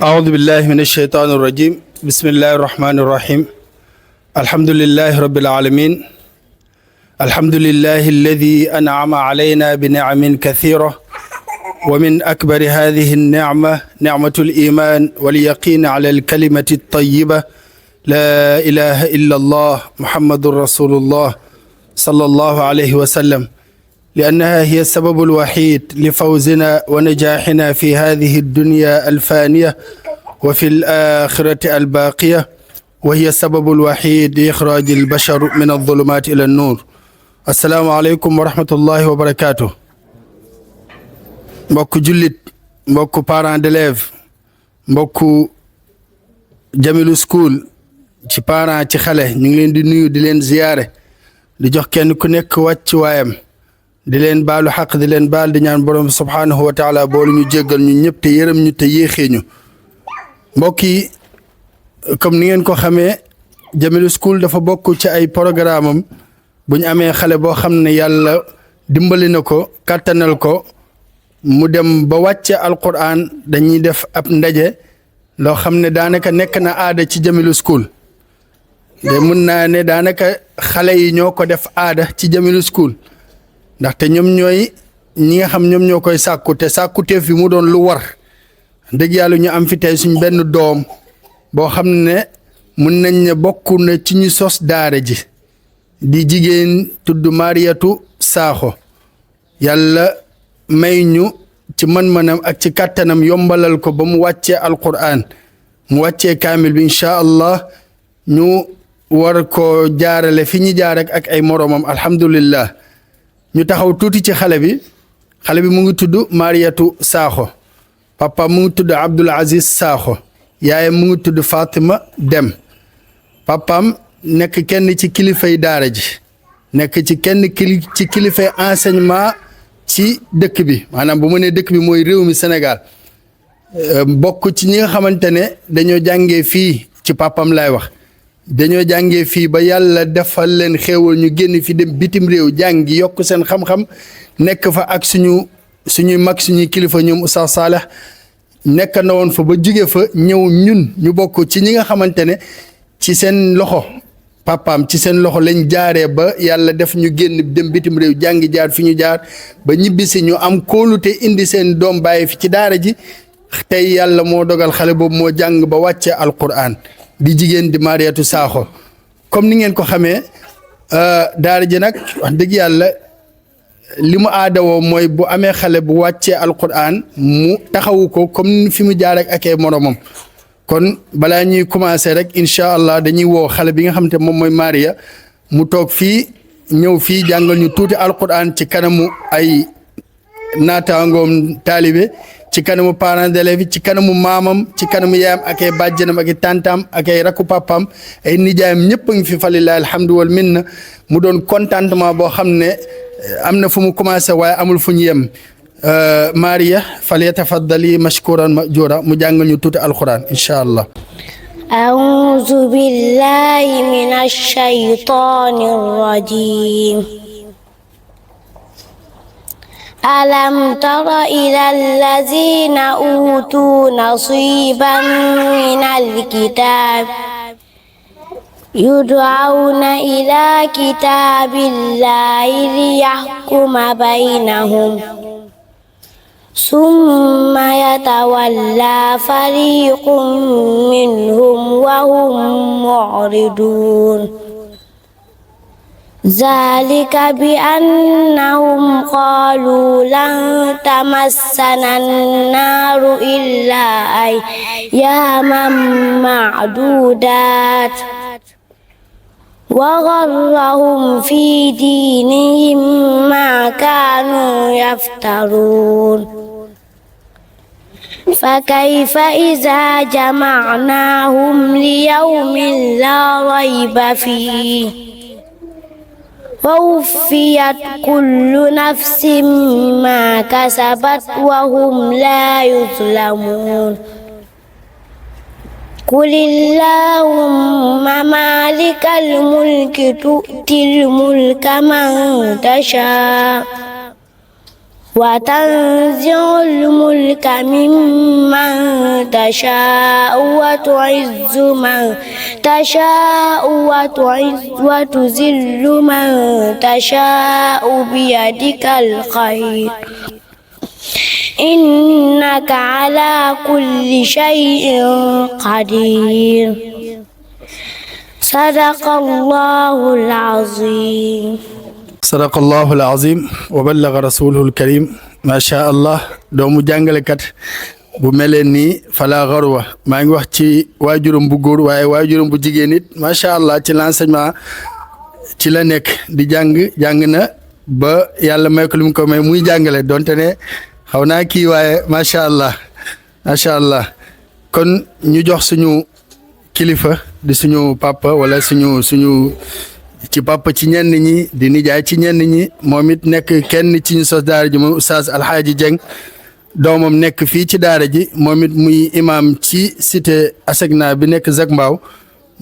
أعوذ بالله من الشيطان الرجيم بسم الله الرحمن الرحيم الحمد لله رب العالمين الحمد لله الذي أنعم علينا بنعم كثيرة ومن أكبر هذه النعمة نعمة الإيمان واليقين على الكلمة الطيبة لا إله إلا الله محمد رسول الله صلى الله عليه وسلم لأنها هي السبب الوحيد لفوزنا ونجاحنا في هذه الدنيا الفانية وفي الآخرة الباقية وهي السبب الوحيد لإخراج البشر من الظلمات إلى النور السلام عليكم ورحمة الله وبركاته mbokku jullit mbokku parents d'élèves mbokku Jamilu School ci parents ci xale ñu ngi leen di nuyu di leen ziyaare di jox kenn ku nekk wàcc waayam di leen baalu xaq di leen baal di ñaan borom subhaanahu wa taala boolu ñu jéggal ñu ñëpp te yërëm ñu te yéexee ñu mbokk yi comme ni ngeen ko xamee Jamilu School dafa bokk ci ay programme am bu ñu amee xale boo xam ne yàlla dimbali na ko kàttanal ko mu dem ba wàcce alquran dañuy def ab ndaje loo xam ne daanaka nekk na aada ci Jamilu School de mun naa ne daanaka xale yi ñoo ko def aada ci Jamilu School ndaxte ñoom ñooy ñi nga xam ñoom ñoo koy sàkku te sàkkuteef bi mu doon lu war dëgg yàlla ñu am fi tey suñ benn doom boo xam ne mun nañ ne bokk na ci ñu sos daara ji di jigéen tudd Mariatu Sakho yàlla may ñu ci mën-mënam ak ci kàttanam yombalal ko ba mu wàccee alquran mu wàccee kaamil bi incha allah ñu war ko jaarale fi ñu jaar ak ay moroomam alhamdulillah ñu taxaw tuuti ci xale bi mu ngi tudd Mariatu Sakho papa mu ngi tudd Abdul Aziz Sakho yaayam mu ngi tudd Fatima Dem papaam nekk kenn ci kilifay daara ji nekk ci kenn ci kilifay enseignement ci dëkk bi maanaam bu mu nee dëkk bi mooy réew mi Sénégal bokk ci ñi nga xamante ne dañoo jàngee fii ci papam lay wax dañoo jàngee fii ba yàlla defal leen xéewal ñu génn fi dem bitim réew jàngi yokk seen xam-xam nekk fa ak suñuy mag suñuy kilifa ñoom Oustaz Saleh nekk na woon fa ba jóge fa ñëw ñun ñu bokk ci ñi nga xamante ne ci seen loxo papaam ci seen loxo lañ jaaree ba yàlla def ñu génn dem bitim réew jàngi jaar fi ñu jaar ba ñibbisi ñu am kóolute indi seen doom bàyyi fi ci daara ji tey yàlla moo dogal xale boobu moo jàng ba wàccee alquran di jigéen di Mariatu Sakho comme ni ngeen ko xamee daara ji nag wax dëgg yàlla li mu aadawoo mooy bu amee xale bu wàccee alquran mu taxawu ko comme fi mu jaar ak ay moromam kon balaa ñuy commencé rek incha allah dañuy woo xale bi nga xam te moom mooy Maria mu toog fii ñëw fii jàngal ñu tuuti alquran ci kanamu ay naataangoom taalibe ci kanamu parents d'élèves ci kanamu maamam ci kanamu yaayam ak ay bàjjanam ak ay tantam ak ay rakku papam ay nijaayam ñëpp a ngi fi falilahi alhamdu wal minna mu doon contentement boo xam ne am na fu mu commencé waaye amul fu ñu yem Maria falyatafaddali mashkuran majura mu jàngal ñu tuuti alquran incha allah أعوذ بالله من الشيطان الرجيم ألم تر إلى الذين أوتوا نصيبا من الكتاب يدعون إلى كتاب الله ليحكم بينهم ثم يتولى فريق منهم وهم معرضون ذلك بأنهم قالوا لن تمسنا النار إلا أياما معدودات وغرهم في دينهم ما كانوا يفترون فكيف إذا جمعناهم ليوم لا ريب فيه ووفيت كل نفس ما كسبت وهم لا يظلمون قل اللهم مالك الملك تؤتي الملك من تشاء وتنزع الملك ممن تشاء وتعز من تشاء وتذل من تشاء بيدك الخير إنك على كل شيء قدير صدق الله العظيم sadaqallahu alazim wa ballaga rasuluhu alkarim macha allah doomu jàngalekat bu meleen nii fala garwa maa ngi wax ci waajuram bu góor waaye waajuram bu jigéen it macha allah ci l'enseignement ci la nekk di jàng na ba yàlla may ko lu mu ko may muy jàngale donte ne xaw naa kii waaye macha allah kon ñu jox suñu kilifa di suñu papa wala suñu ci papa ci ñenn ñi di nijaay ci ñenn ñi moom it nekk kenn ci ñu sos daara ji moom oustaz Alhaaji Dieng doomam nekk fii ci daara ji moom it muy imam ci cité Asegna bi nekk Zac Mbao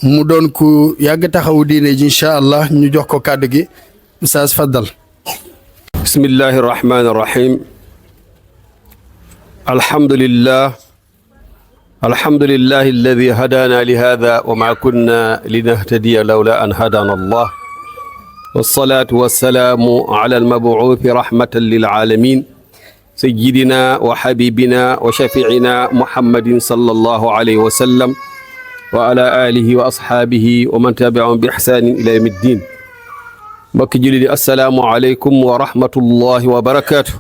mu doon ku yàgg taxawu diine ji incha allah ñu jox ko kàddu gi oustaz faddal bismillahi rahmani rahim alhamdulillahi alladi hadana li hada wa ma kunna linahtadiya lawla an hadana allah wassalatu wassalamu ala almabuuthi rahmatan lilalamin sayyidina wa habibina wa shafiina muhammadin sallallahu alayhi wa sallam wa ala alihi wa ashaabihi wa man tabi'ahum bi ihsanin ila yawmi ddin mbokki julli di assalaamu aleykum wa rahmatullahi wa barakaatu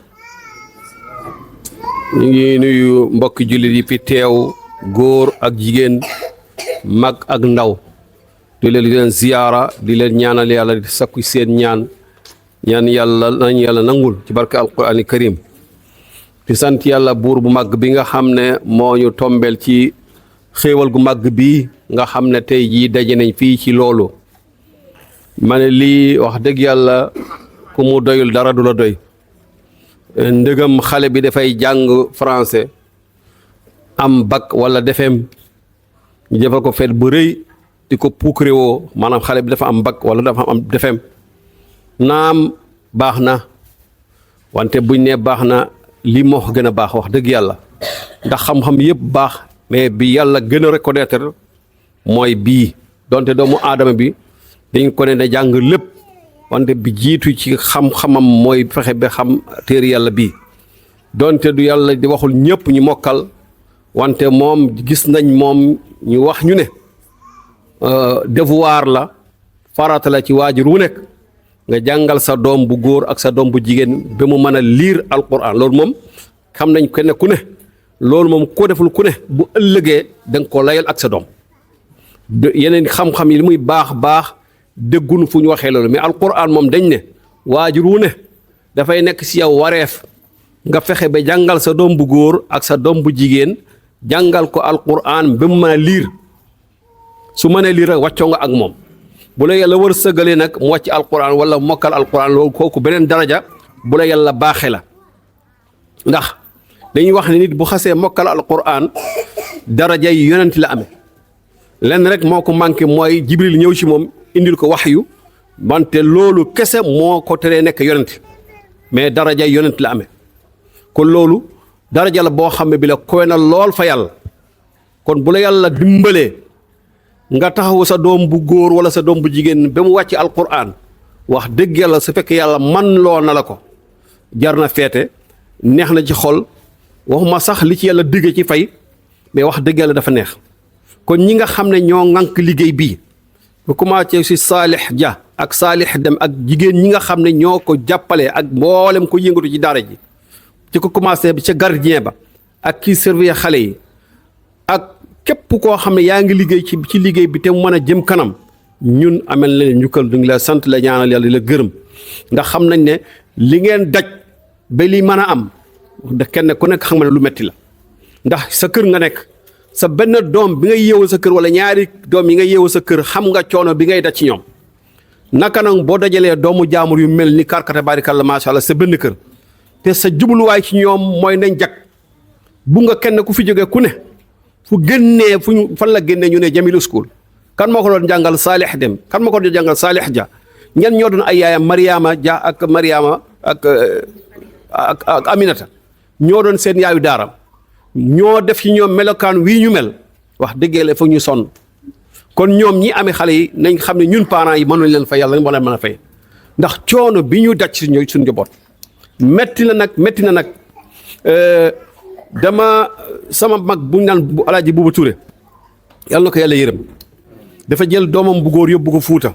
ñu ngi nuyu mbokki julli di fi teew góor ak jigéen mag ak ndaw di leen ziyaara di leen ñaanal yàlla di sakku seen ñaan yàlla nañ yàlla nangul ci barke alquraan karim di sant yàlla buur bu mag bi nga xam ne moo ñu tombel ci xéewal gu mag bi nga xam ne tey jii daje nañ fii ci loolu ma ne lii wax dëgg yàlla ku mu doyul dara du la doy ndëgam xale bi dafay jàng français am bac wala defem ñu defal ko feet bu rëy di ko puukare woo maanaam xale bi dafa am bac wala dafa am defem naam baax na wante buñ ne baax na lii moo ko gën a baax wax dëgg yàlla ndax xam-xam yëpp baax mais bi yàlla gën a reconnaître mooy bii donte doomu aadama bi dañ ko ne na jàng lépp wante bi jiitu ci xam-xamam mooy fexe ba xam téere yàlla bii donte du yàlla di waxul ñëpp ñu mokkal wante moom gis nañ moom ñu wax ñu ne devoir la farata la ci waajur wu nekk nga jàngal sa doom bu góor ak sa doom bu jigéen ba mu mën a liir alquran loolu moom xam nañ kenn ku ne loolu moom ko deful ku ne bu ëllëgee da nga ko layal ak sa doom yeneen xam-xam yi li muy baax déggun fu ñu waxee loolu mais alquran moom dañ ne waajur wu ne dafay nekk si yow wareef nga fexe ba jàngal sa doom bu góor ak sa doom bu jigéen jàngal ko alquran ba mu mën a liir su mënee liir rek wàccoo nga ak moom bu la yàlla war sëgalee nag mu wàcc alquran wala mokkal alquran loolu kooku beneen daraja bu la yàlla baaxee la ndax dañuy wax ne nit bu xasee mokkal alquran daraja yi yonent la amee lenn rek moo ko manqué mooy jibril ñëw ci moom indil ko waxyu wante loolu kese moo ko teree nekk yonent mais daraja yonent la amee kon loolu daraja la boo xam ne bi la kowe na lool fa yàlla kon bu la yàlla dimbalee nga taxawu sa doom bu góor wala sa doom bu jigéen ba mu wàcc alquran wax dëgg yàlla su fekkee yàlla man loo na la ko jar na feete neex na ci xol waxuma sax li ci yàlla digge ci fay mais wax dëgg yàlla dafa neex kon ñi nga xam ne ñoo ŋànk liggéey bii bu commencé si Saalix Dia ak Saalix Dem ak jigéen ñi nga xam ne ñoo ko jàppale ak mboolem ko yëngatu ci daara ji ci ko commencé bi ca gardien ba ak kii surveiller xale yi ak képp koo xam ne yaa ngi liggéey ci liggéey bi te mu mën a jëm kanam ñun amel leen njukkal du ngi la sant la ñaanal yàlla di la gërëm ndax xam nañ ne li ngeen daj ba li mën a am da kenn ku nekk xam ne lu metti la ndax sa kër nga nekk sa benn doom bi ngay yeewu sa kër wala ñaari doom yi ngay yeewu sa kër xam nga coono bi ngay daj ci ñoom naka nag boo dajalee doomu jaamur yu mel ni karkata barikalla macha allah sa benn kër te sa jubluwaay ci ñoom mooy nañ jag bu nga kenn ku fi jógee ku ne fu génnee fan la génnee ñu ne Jamilu School kan moo ko doon jàngal Saalix Dem kan moo ko doon jàngal Saalix Dia ñen ñoo doon ay yaayam Mariama Dia ak Mariama ak Aminata ñoo doon seen yaayu daara ñoo def ci ñoom melokaan wii ñu mel wax dëgg yàlla foog ñu sonn kon ñoom ñi amee xale yi nañ xam ne ñun parents yi mënuñ leen fay yàlla moo leen mën a fay ndax coono bi ñu daj suñu njaboot metti na nag dama sama mag bu ñu naan bu Alaaji Buuba Touré yàlla na ko yàlla yërëm dafa jël doomam bu góor yóbbu ko Fuuta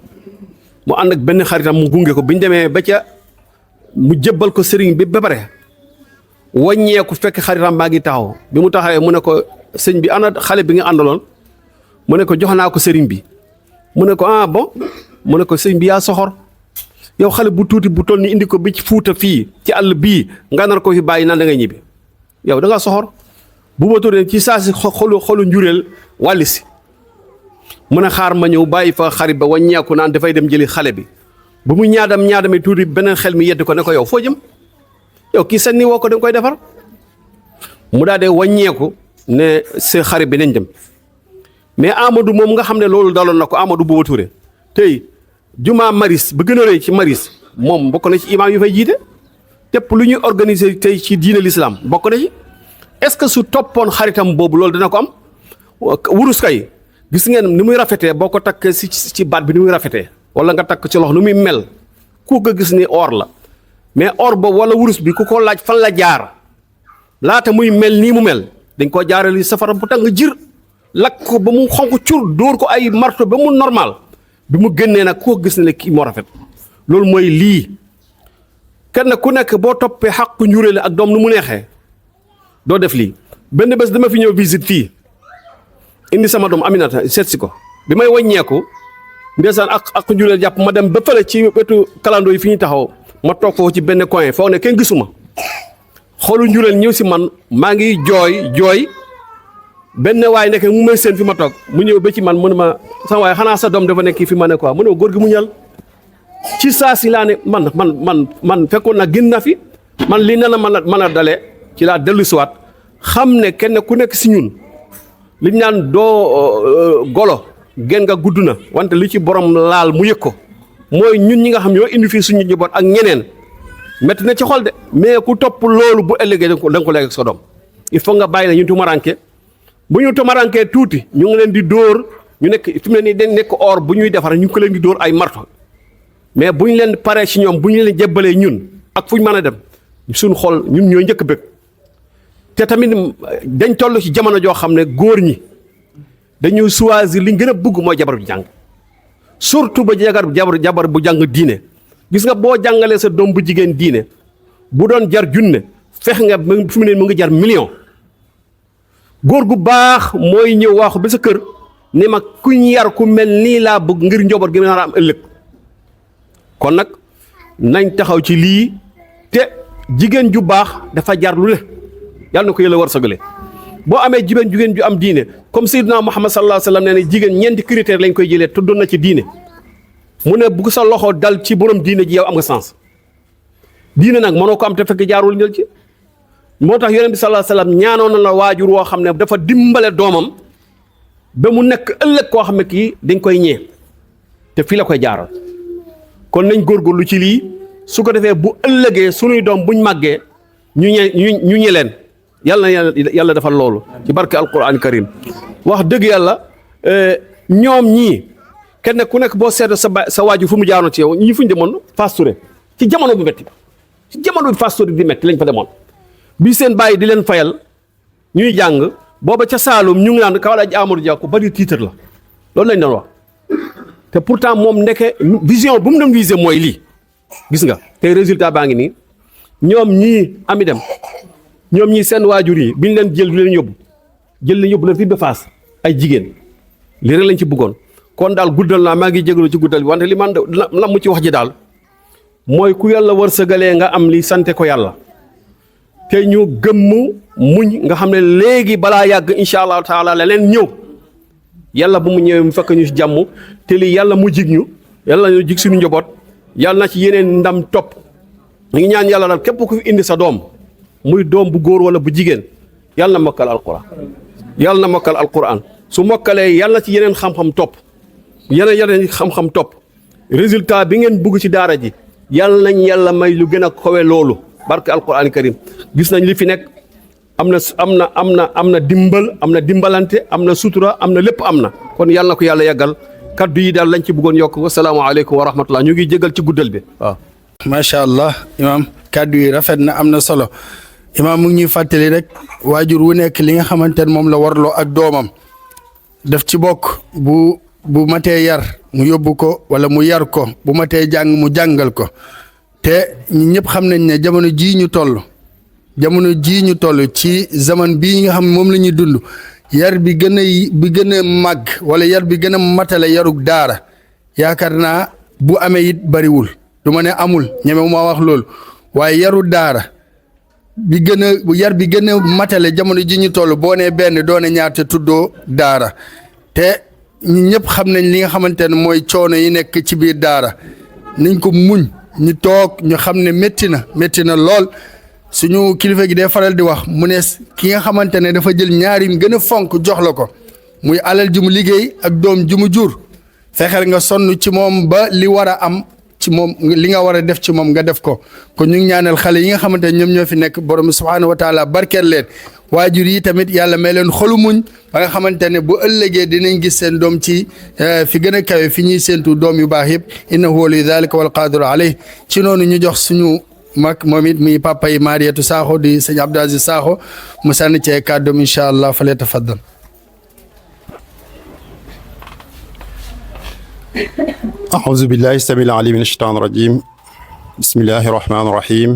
mu ànd ak benn xaritam mu gunge ko bi ñu demee ba ca mu jébbal ko sëriñ bi ba pare wàññeeku fekk xaritam baa ngi taxaw bi mu taxawee mu ne ko sëñ bi ana xale bi nga àndaloon mu ne ko jox naa ko sëriñ bi mu ne ko ah bon mu ne ko sëriñ bi yaa soxor yow xale bu tuuti bu toll ni indi ko bi ci Fuuta fii ci àll bii nga nar ko fi bàyyi naan da ngay ñibbi yow da ngaa soxor Buuba Touré ci saa si xolu njureel wàlli si mu ne xaar ma ñëw bàyyi fa xarit ba wàññeeku naan dafay dem jëli xale bi bu mu ñaadamee tuuti beneen xel mi yedd ko ne ko yow foo jëm yow kii sànni woo ko da nga koy defar mu daal de wàññeeku ne sa xarit bi nañ dem mais Amadou moom nga xam ne loolu daloon na ko Amadou Buuba Touré tey jumaa maris ba gën a rëy ci maris moom bokk na ci imaam yu fay jiite tépp lu ñuy organiser tey ci diine l'islam bokk na ci est-ce que su toppoon xaritam boobu loolu dina ko am wurus kay gis ngeen ni muy rafetee boo ko takk ci baat bi ni muy rafetee wala nga takk ci loxo ni muy mel ku ko gis ni or la mais or boobu wala wurus bi ku ko laaj fan la jaar laata muy mel nii mu mel dañ koo jaarale safara bu tàng jir lakk ko ba mu xonq cur dóor ko ay marto ba mu normal bi mu génnee nag ku ko gis ne kii moo rafet loolu mooy lii kenn ku nekk boo toppee xàqu njuréel ak doom nu mu neexee doo def lii benn bés dama fi ñëw visite fii indi sama doom Aminata seet si ko bi may wàññeeku ndeysaan ak njuréel jàpp ma dem ba fële ci wetu kalandoo yi fi ñu taxaw ma toog foofu ci benn coin foog ne kenn gisuma xoolu njuréel ñëw si man maa ngi jooy benn waay nekk mu may seen fi ma toog mu ñëw ba ci man mu ne ma sama waay xanaa sa doom dafa nekk fi ma ne quoi mu ne góor gi mu ñal ci saa si laa ne man fekkoon na génn na fi man lii na mën a dalee ci laa dellu siwaat xam ne kenn ku nekk si ñun li ñu naan doo golo gen nga gudd na wante li ci borom laal mu yëg ko mooy ñun ñi nga xam ñoo indi fii suñu njaboot ak ñeneen métti na ci xol de mais ku topp loolu bu ëllëgee da nga ko léegi ak sa doom il faut nga bàyyi la ñu tumaranke bu ñu tumarankee tuuti ñu ngi leen di dóor ñu nekk fi mu ne nii dañ nekk or bu ñuy defar ñu ngi ko leen di dóor ay marto mais bu ñu leen paree ci ñoom bu ñu leen jébbalee ñun ak fu ñu mën a dem suñu xol ñun ñoo njëkk bëgg te tamit dañ toll ci jamono joo xam ne góor ñi dañu choisir li ñu gën a bëgg mooy jabar bu jàng surtout ba jabar bu jàng diine gis nga boo jàngalee sa doom bu jigéen diine bu doon jar junne fex nga fi mu ne mu ngi jar million góor gu baax mooy ñëw waaxu ba sa kër ne ma kuñ yar ku mel nii laa bëgg ngir njaboot gi na am ëllëg kon nag nañ taxaw ci lii te jigéen ju baax dafa jar lu ne yàlla na ko yàlla war sagale boo amee jigéen ju am diine comme Seydina Muhammad sallallahu alayhi wa sallam nee na jigéen ñeenti critère lañ koy jëlee tuddoon na ci diine mu ne bu sa loxo dal ci borom diine ji yow am nga sens diine nag mënoo ko am te fekk jaarul njël ci moo tax yonent bi sallallahu alayhi wa sallam ñaanoon na la waajur woo xam ne dafa dimbale doomam ba mu nekk ëllëg koo xam ne kii dañ koy ñee te fii la koy jaaral kon nañ góorgóorlu ci lii su ko defee bu ëllëgee sunuy doom buñ màggee ñu ñe leen yàlla defal loolu ci barke alquran karim wax dëgg yàlla ñoom ñii kenn ku nekk boo seetee sa waajur fu mu jaaroon ci yow ñi fu ñu demoon Fass Touré ci jamono bu métti ci jamono bi Fass Touré di métti lañ fa demoon bi seen bàyyi di leen fayal ñuy jàng booba ca Saalum ñu ngi naan Kawlaaj Amadou Dia ko bari titre la loolu lañ doon wax te pourtant moom ndeke vision bu mu doon visé mooy lii gis nga tey résultat baa ngi nii ñoom ñii ami dem ñoom ñii seen waajur yi biñ leen jël du leen yóbbu leen fii ba Fass ay jigéen lii rek lañ ci bëggoon kon daal guddal naa maa ngi jégalu ci guddal bi wante li man la mu ci wax ji daal mooy ku yàlla wërsëgalee nga am li sante ko yàlla te ñu gëmm muñ nga xam ne léegi balaa yàgg incha allahu taala la leen ñëw yàlla bu mu ñëwee mu fekk ñu ci jàmm te lii yàlla mu jig ñu yàlla ñu jig suñu njaboot yàlla na ci yeneen ndam topp ñu ngi ñaan yàlla daal képp ku fi indi sa doom muy doom bu góor wala bu jigéen yàlla na mokkal alquran su mokkalee yàlla na ci yeneen xam-xam topp yeneen xam-xam topp résultat bi ngeen bugg ci daara ji yàlla nañ yàlla may lu gën a kowe loolu barke alquran karim gis nañ li fi nekk am na dimbal am na dimbalante am na sutura am na lépp am na kon yàlla na ko yàlla yàggal kaddu yi daal lañ ci bëggoon yokk wasalaamaaleykum wa rahmatullah ñu ngi jégal ci guddal bi waaw. macha allah imaam kaddu yi rafet na am na solo imaam mu ngi ñuy fàttali rek waajur wu nekk li nga xamante ne moom la warloo ak doomam daf ci bokk bu matee yar mu yóbbu ko wala mu yar ko bu matee jàng mu jàngal ko te ñun ñëpp xam nañ ne jamono jii ñu toll ci zaman bii nga xam moom la ñuy dund yar bi gën a màgg wala yar bi gën a matale yarug daara yaakaar naa bu amee it bariwul du ma ne amul ñeme ma wax loolu waaye yaru daara yar bi gën a matale jamono ji ñu toll boo nee benn doone ñaar te tuddoo daara te ñun ñëpp xam nañ li nga xamante ne mooy coono yi nekk ci biir daara niñ ko muñ ñu toog ñu xam ne métti na lool suñu kilifa gi day faral di wax mu ne ki nga xamante ne dafa jël ñaarim gën a fonk jox la ko muy alal ji mu liggéey ak doom ji mu jur fexeel nga sonn ci moom ba li war a am ci moom li nga war a def ci moom nga def ko kon ñu ngi ñaanal xale yi nga xamante ne ñoom ñoo fi nekk borom subhaanahu wa taala barkeel leen waajur yi tamit yàlla may leen xolu muñ ba nga xamante ne bu ëllëgee dinañ gis seen doom ci fi gën a kawe fi ñuy séentu doom yu baax yëpp innahu waliyu dhalika wal qadiru alayh ci noonu ñu jox suñu mag moom it muy papa yi Mariétou Sakho di sëñ Abdou Aziz Sakho mu sànni ci kàddoom incha allah fa tafaddal. أعوذ بالله السميع العليم من الشيطان الرجيم بسم الله الرحمن الرحيم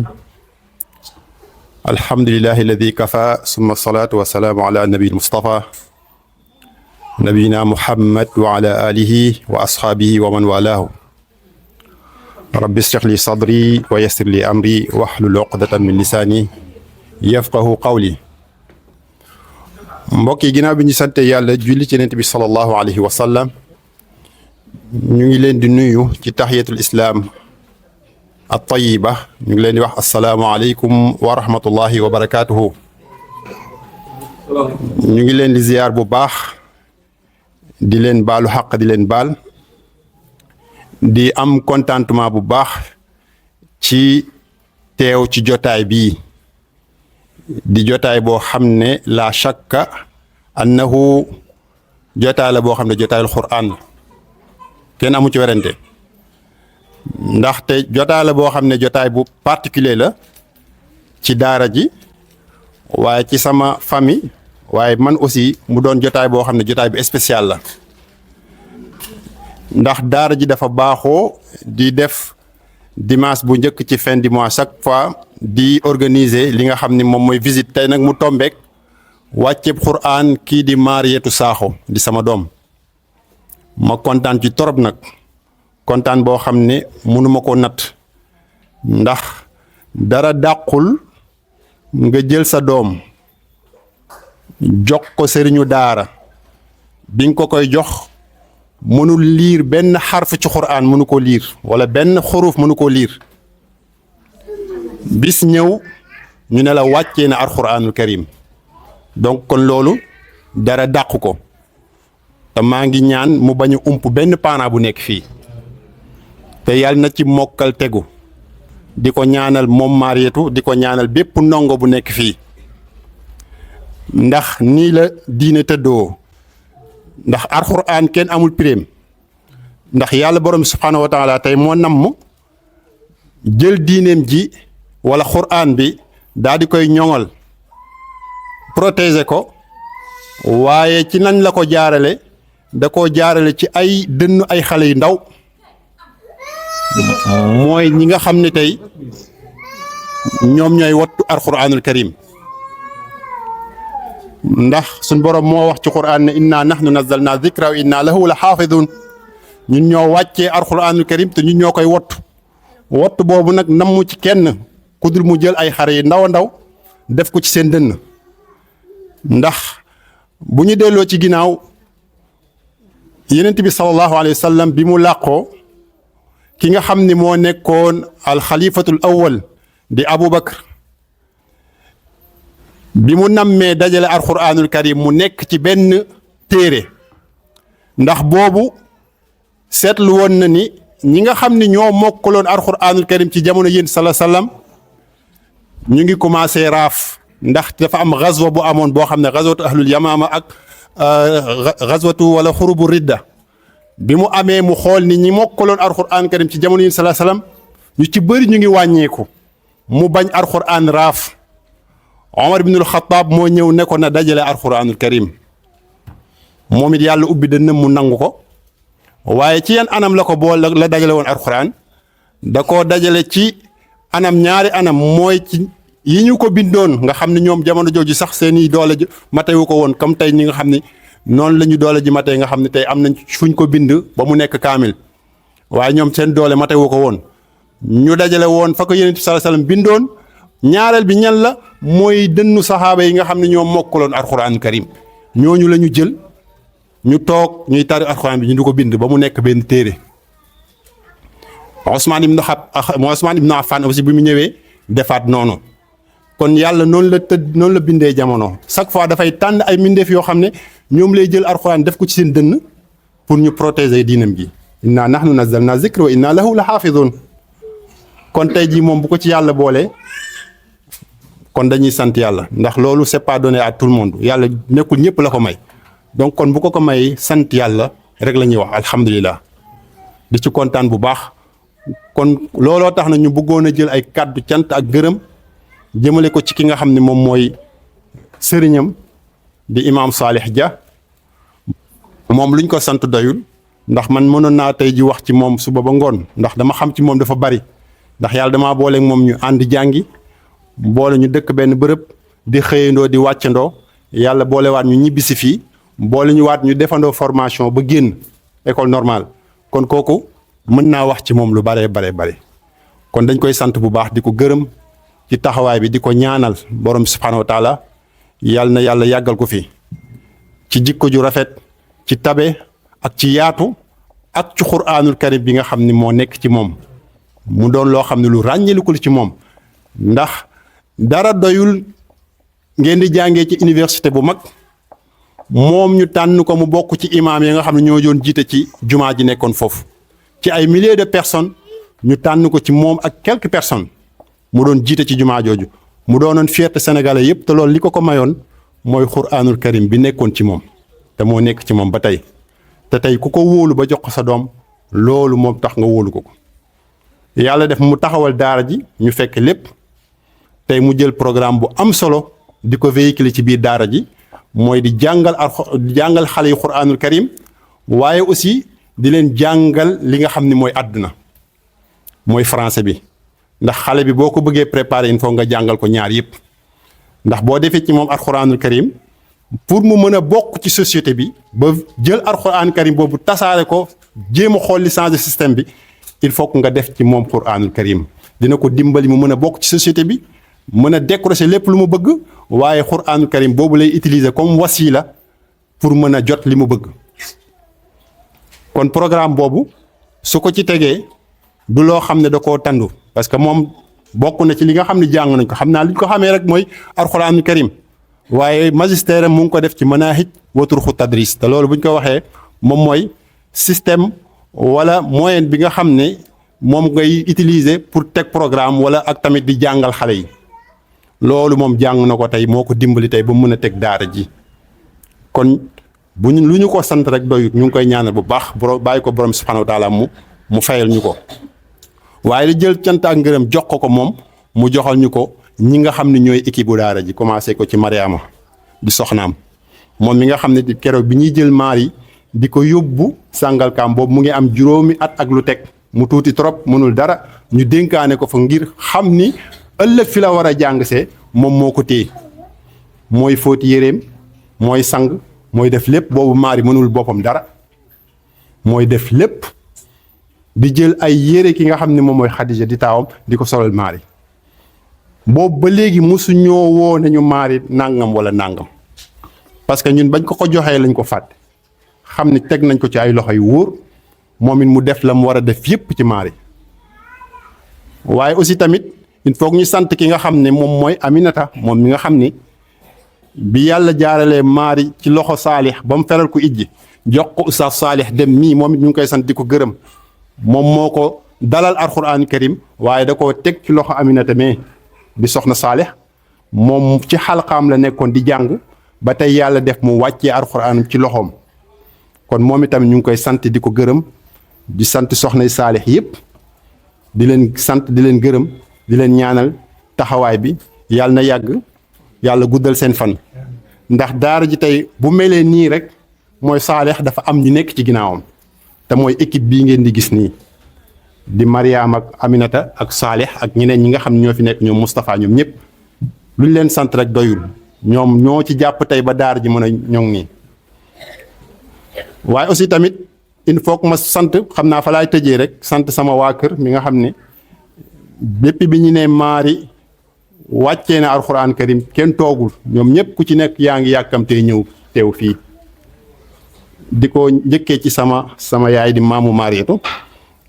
الحمد لله الذي كفى ثم الصلاة والسلام على النبي المصطفى نبينا محمد وعلى آله وأصحابه ومن والاه رب اشرح لي صدري ويسر لي أمري واحلل عقدة من لساني يفقه قولي mbokk yi ginnaaw bi ñu sante yàlla julli ci Yonent bi sallallahu alayhi wa sallam ñu ngi leen di nuyu ci tahiyatul islam at tayiba ñu ngi leen di wax assalaamu aleykum wa rahmatullahi wa barakatuhu ñu ngi leen di ziyaar bu baax di leen baalu xaq di leen baal di am contentement bu baax ci teew ci jotaay bii di jotaay boo xam ne la shakka annahu jotaay la boo xam ne jotaayul Qur'an kenn amu ci werante ndaxte jotaay la boo xam ne jotaay bu particulier la ci daara ji waaye ci sama famille waaye man aussi mu doon jotaay boo xam ne jotaay bu spécial la ndax daara ji dafa baaxoo di def dimanche bu njëkk ci fin du mois chaque fois di organiser li nga xam ne moom mooy visite tey nag mu tombeek wàcceeb Qur'an kii di Mariétou Sakho di sama doom ma kontaan ci torop nag kontaan boo xam ne mënuma ko natt ndax dara dàqul nga jël sa doom jox ko sëriñu daara bi nga ko koy jox mënul liir benn xarf ci Qur'an mënu ko liir wala benn xuruf mënu ko liir bis ñëw ñu ne la wàccee na alquranul karim donc kon loolu dara dàq ko te maa ngi ñaan mu bañ a ump benn parent bu nekk fii te yàlla na ci mokkal tegu di ko ñaanal moom Mariétou di ko ñaanal bépp ndongo bu nekk fii ndax nii la diine tëddoo ndax alquran kenn amul prime ndax yàlla borom subhanahu wa taala tey moo namm jël diineem ji wala Qur'an bi daal di koy ñoŋal protéger ko waaye ci nañ la ko jaarale da koo jaarale ci ay dënnu ay xale yu ndaw mooy ñi nga xam ne tey ñoom ñooy wattu alquranul karim ndax suñ borom moo wax ci Qur'an ne inna nahnu nazzalna dhikra wa inna lahu la xaafidun ñun ñoo wàccee alquranul karim te ñun ñoo koy wattu boobu nag namu ci kenn ku dul mu jël ay xare yi ndaw a ndaw def ko ci seen dënn ndax bu ñu delloo ci ginnaaw Yonent bi sallallahu alayhi wa sallam bi mu làqoo ki nga xam ni moo nekkoon alxalifatul awwal di Aboubacar bi mu nammee dajale alquranul karim mu nekk ci benn téere ndax boobu seetlu woon na ni ñi nga xam ni ñoo mokkaloon alquranul karim ci jamono yéen sallallahu alayhi wa sallam ñu ngi commencé raaf ndax dafa am gazwa bu amoon boo xam ne gazwatu ahlul yamaama ak gazwatu wala xurubu ridda bi mu amee mu xool ni ñi mokkaloon alquran karim ci jamono yi sallallahu alayhi wasallam ñu ci bëri ñu ngi wàññeeku mu bañ alquran raaf Omar ibnul Xataab moo ñëw ne ko na dajale alquranul karim moom it yàlla ubbi dënnam mu nangu ko waaye ci yan anam la ko bool la dajale woon alquran da koo dajale ci anam ñaari anam mooy ci yi ñu ko bindoon nga xam ne ñoom jamono jooju sax seeni doole ji matewu ko woon comme tey ñi nga xam ne noonu la ñu doole ji matee nga xam ne tey am nañ fuñ ko bind ba mu nekk kaamil waaye ñoom seen doole matewu ko woon ñu dajale woon fa ko Yonent bi sallallahu alayhi wasallam bindoon ñaareel bi ñan la mooy dënnu saxaaba yi nga xam ne ñoom mokkaloon alquran karim ñooñu la ñu jël ñu toog ñuy tari alquran bi ñu di ko bind ba mu nekk benn téere Ousmane ibn Affan aussi bi mu ñëwee defaat noonu kon yàlla noonu la bindee jamono chaque fois dafay tànn ay mbindeef yoo xam ne ñoom lay jël alquran def ko ci seen dënn pour ñu protéger diinam gi inna nahnu nazzalna zikra wa inna lahu la xaafidun kon tey jii moom bu ko ci yàlla boolee kon dañuy sant yàlla ndax loolu c'est pas donné à tout le monde yàlla nekkul ñëpp la ko may donc kon bu ko may sant yàlla rek la ñuy wax alhamdulilah di ci kontaan bu baax kon looloo tax na ñu bëggoon a jël ay kàddu cant ak gërëm jëmale ko ci ki nga xam ne moom mooy sëriñam di imaam Salih Dia moom luñ ko sant doyul ndax man mënoon naa tey ji wax ci moom suba ba ngoon ndax dama xam ci moom dafa bari ndax yàlla damaa booleeg moom ñu ànd jàngi boole ñu dëkk benn bërëb di xëyandoo di wàccandoo yàlla boolewaat ñu ñibbisi fii boole ñu waat ñu defandoo formation ba génn école normale kon kooku mën naa wax ci moom lu bare kon dañ koy sant bu baax di ko gërëm ci taxawaay bi di ko ñaanal borom subhanahu wa taala yàlla na yàlla yàggal ko fi ci jikko ju rafet ci tabe ak ci yaatu ak ci quraanul karim bi nga xam ni moo nekk ci moom mu doon loo xam ne lu ràññeelikul ci moom ndax dara doyul ngeen di jàngee ci université bu mag moom ñu tànn ko mu bokk ci imaam yi nga xam ne ñoo doon jiite ci jumaa ji nekkoon foofu ci ay milliers de personnes ñu tànn ko ci moom ak quelques personnes mu doon jiite ci jumaa jooju mu doonoon fierté sénégalais yëpp te loolu li ko mayoon mooy quraanul karim bi nekkoon ci moom te moo nekk ci moom ba tey te tey ku ko wóolu ba jox ko sa doom loolu moom tax nga wóolu ko yàlla def mu taxawal daara ji ñu fekk lépp tey mu jël programme bu am solo di ko véhiculer ci biir daara ji mooy di jàngal xale yu quraanul karim waaye aussi di leen jàngal li nga xam ni mooy àdduna mooy français bi ndax xale bi boo ko bëggee préparer il faut nga jàngal ko ñaar yëpp ndax boo defee ci moom alxuraanul karim pour mu mën a bokk ci société bi ba jël alxuraanul karim boobu tasaare ko jéem a xool li changer système bi il faut que nga def ci moom alxuraanul karim dina ko dimbali mu mën a bokk ci société bi mën a décrocher lépp lu mu bëgg waaye alxuraanul karim boobu lay utiliser comme wasila pour mën a jot li mu bëgg kon programme boobu su ko ci tegee du loo xam ne da koo tandu parce que moom bokk na ci li nga xam ne jàng nañ ko xam naa li ñu ko xamee rek mooy alxuraanul karim waaye magistère mu ngi ko def ci manahij wa turxu tadris te loolu bu ñu ko waxee moom mooy système wala moyen bi nga xam ne moom ngay utiliser pour teg programme wala ak tamit di jàngal xale yi loolu moom jàng na ko tey moo ko dimbali tey ba mën a teg daara ji kon bu ñu lu ñu ko sant rek doyut ñu ngi koy ñaanal bu baax bàyyi ko borom subhanahu wa taala mu fayal ñu ko waaye di jël cant ak ngërëm jox ko moom mu joxal ñu ko ñi nga xam ne ñooy équipe bu daara ji commencé ko ci Mariama di soxnaam moom mi nga xam ne di keroog bi ñuy jël maar yi di ko yóbbu Sangalkam boobu mu ngi am juróomi at ak lu teg mu tuuti trop mënul dara ñu dénkaane ko fa ngir xam ni ëllëg fi la war a jàng see moom moo ko téye mooy fóoti yéreem mooy sang mooy def lépp boobu maar yi mënul boppam dara mooy def lépp di jël ay yére ki nga xam ne moom mooy Xadija di taawam di ko solal maar yi boobu ba léegi mosu ñoo woo nañu maar yi nangam wala nangam parce que ñun bañ ko joxee lañ ko fàtte xam ne teg nañ ko ci ay loxo yu wóor moom it mu def la mu war a def yépp ci maar yi waaye aussi tamit il faut que ñu sant ki nga xam ne moom mooy Aminata moom mi nga xam ni bi yàlla jaaralee maar yi ci loxo Saalix ba mu feral ko ijji jox ko Oustaz Saalix dem mii moom it ñu ngi koy sant di ko gërëm moom moo ko dalal alxuraan karim waaye da koo teg ci loxo Aminata mais bi soxna Saalih moom ci xalqaam la nekkoon di jàng ba tey yàlla def mu wàccee alxuraan ci loxoom kon moom itam ñu ngi koy sant di ko gërëm di sant soxnay Saalih yëpp di leen sant di leen gërëm di leen ñaanal taxawaay bi yàlla na yàgg yàlla guddal seen fan ndax daara ji tey bu melee nii rek mooy Saalih dafa am ñu nekk ci ginnaawam te mooy équipe bii ngeen di gis nii di Mariam ak Aminata ak Saalih ak ñeneen ñi nga xam ne ñoo fi nekk ñoom Moustapha ñoom ñëpp luñ leen sant rek doyul ñoom ñoo ci jàpp tey ba daara ji mën a ñoŋ nii waaye aussi tamit il faut que ma sant xam naa fa laay tëjee rek sant sama waa kër mi nga xam ne bépp bi ñu ne maari wàccee na alxuraan karim kenn toogul ñoom ñëpp ku ci nekk yaa ngi yàkkamtee ñëw teew fii di ko njëkkee ci sama yaay di maamu Marietu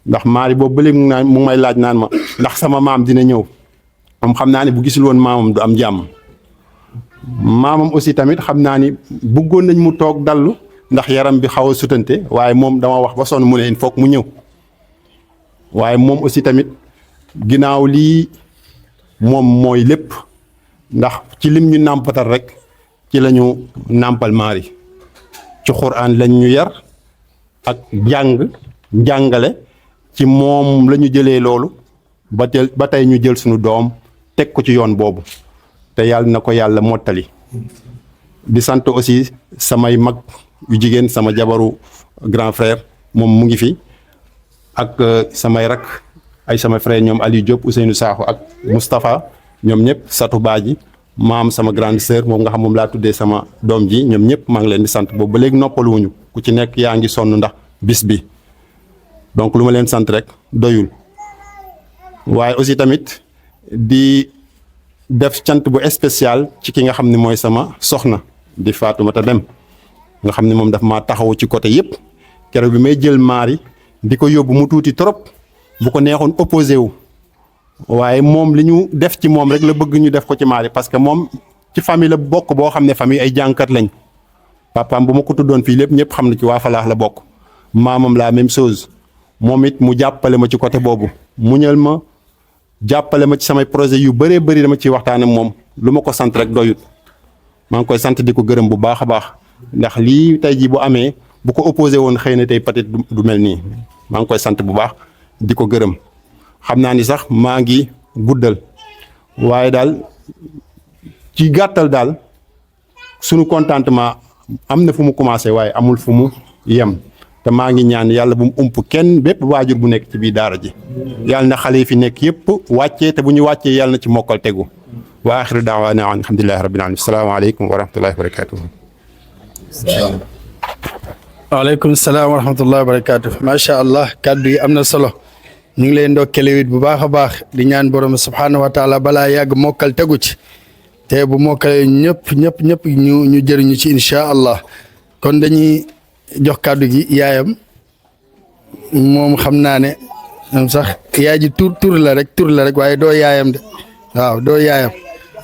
ndax maari boobu ba léegi mu may laaj naan ma ndax sama maam dina ñëw moom xam naa ne bu gisul woon maamam du am jàmm maamam aussi tamit xam naa ni bëggoon nañ mu toog dallu ndax yaram bi xaw a sutante waaye moom dama wax ba sonn mu ne il faut que mu ñëw waaye moom aussi tamit ginnaaw lii moom mooy lépp ndax ci lim ñu nàmpatal rek ci la ñu nàmpal maari ci xuraan lañ ñu yar ak njàngale ci moom la ñu jëlee loolu ba tey ñu jël suñu doom teg ko ci yoon boobu te yàlla na ko yàlla mottali di sant aussi samay mag yu jigéen sama jabaru grand frère moom mu ngi fi ak samay rak ay sama frère ñoom Aliou Diop Ousseynou Sakho ak Moustapha ñoom ñëpp Satou Badji maam sama grande sœur moom nga xam moom laa tuddee sama doom ji ñoom ñëpp maa ngi leen di sant boobu ba léegi noppaluwuñu ku ci nekk yaa ngi sonn ndax bis bi donc lu ma leen sant rek doyul waaye aussi tamit di def cant bu spécial ci ki nga xam ne mooy sama soxna di Fatoumata Dem nga xam ne moom daf maa taxawu ci côté yëpp keroog bi may jël maari di ko yóbbu mu tuuti trop bu ko neexoon opposé wu waaye moom li ñu def ci moom rek la bëgg ñu def ko ci maari parce que moom ci famille la bokk boo xam ne famille ay jànkat lañ papaam bu ma ko tuddoon fii lépp ñëpp xam na ci waa Falaax la bokk maamam la même chose moom it mu jàppale ma ci côté boobu muñal ma jàppale ma ci samay projet yu bëree bëri dama ciy waxtaan ak moom lu ma ko sant rek doyut maa ngi koy sant di ko gërëm bu baax a baax ndax lii tey jii bu amee bu ko opposé woon xëy na tey peut-être du mel nii maa ngi koy sant bu baax di ko gërëm xam naa ni sax maa ngi guddal waaye daal ci gàttal daal sunu contentement am na fu mu commencé waaye amul fu mu yem te maa ngi ñaan yàlla bu mu ump kenn bépp waajur bu nekk ci biir daara ji yàlla na xale yi fi nekk yëpp wàccee te bu ñu wàccee yàlla na ci mokkal tegu wa axiru daawaana alhamdulillahi rabbil alamin asalaamaaleykum wa rahmatullahi wa barakatuh waaleykum salaam wa rahmatullahi wa barakatuh macha allah kàddu yi am na solo ñu ngi lay ndokkale it bu baax a baax di ñaan borom subhanahu wa taala balaa yàgg mokkal tegu ci te bu mokkale ñëpp ñu jëriñu ci incha allah kon dañuy jox kàddu gi yaayam moom xam naa ne moom sax yaay ji tur la rek waaye doo yaayam de waaw doo yaayam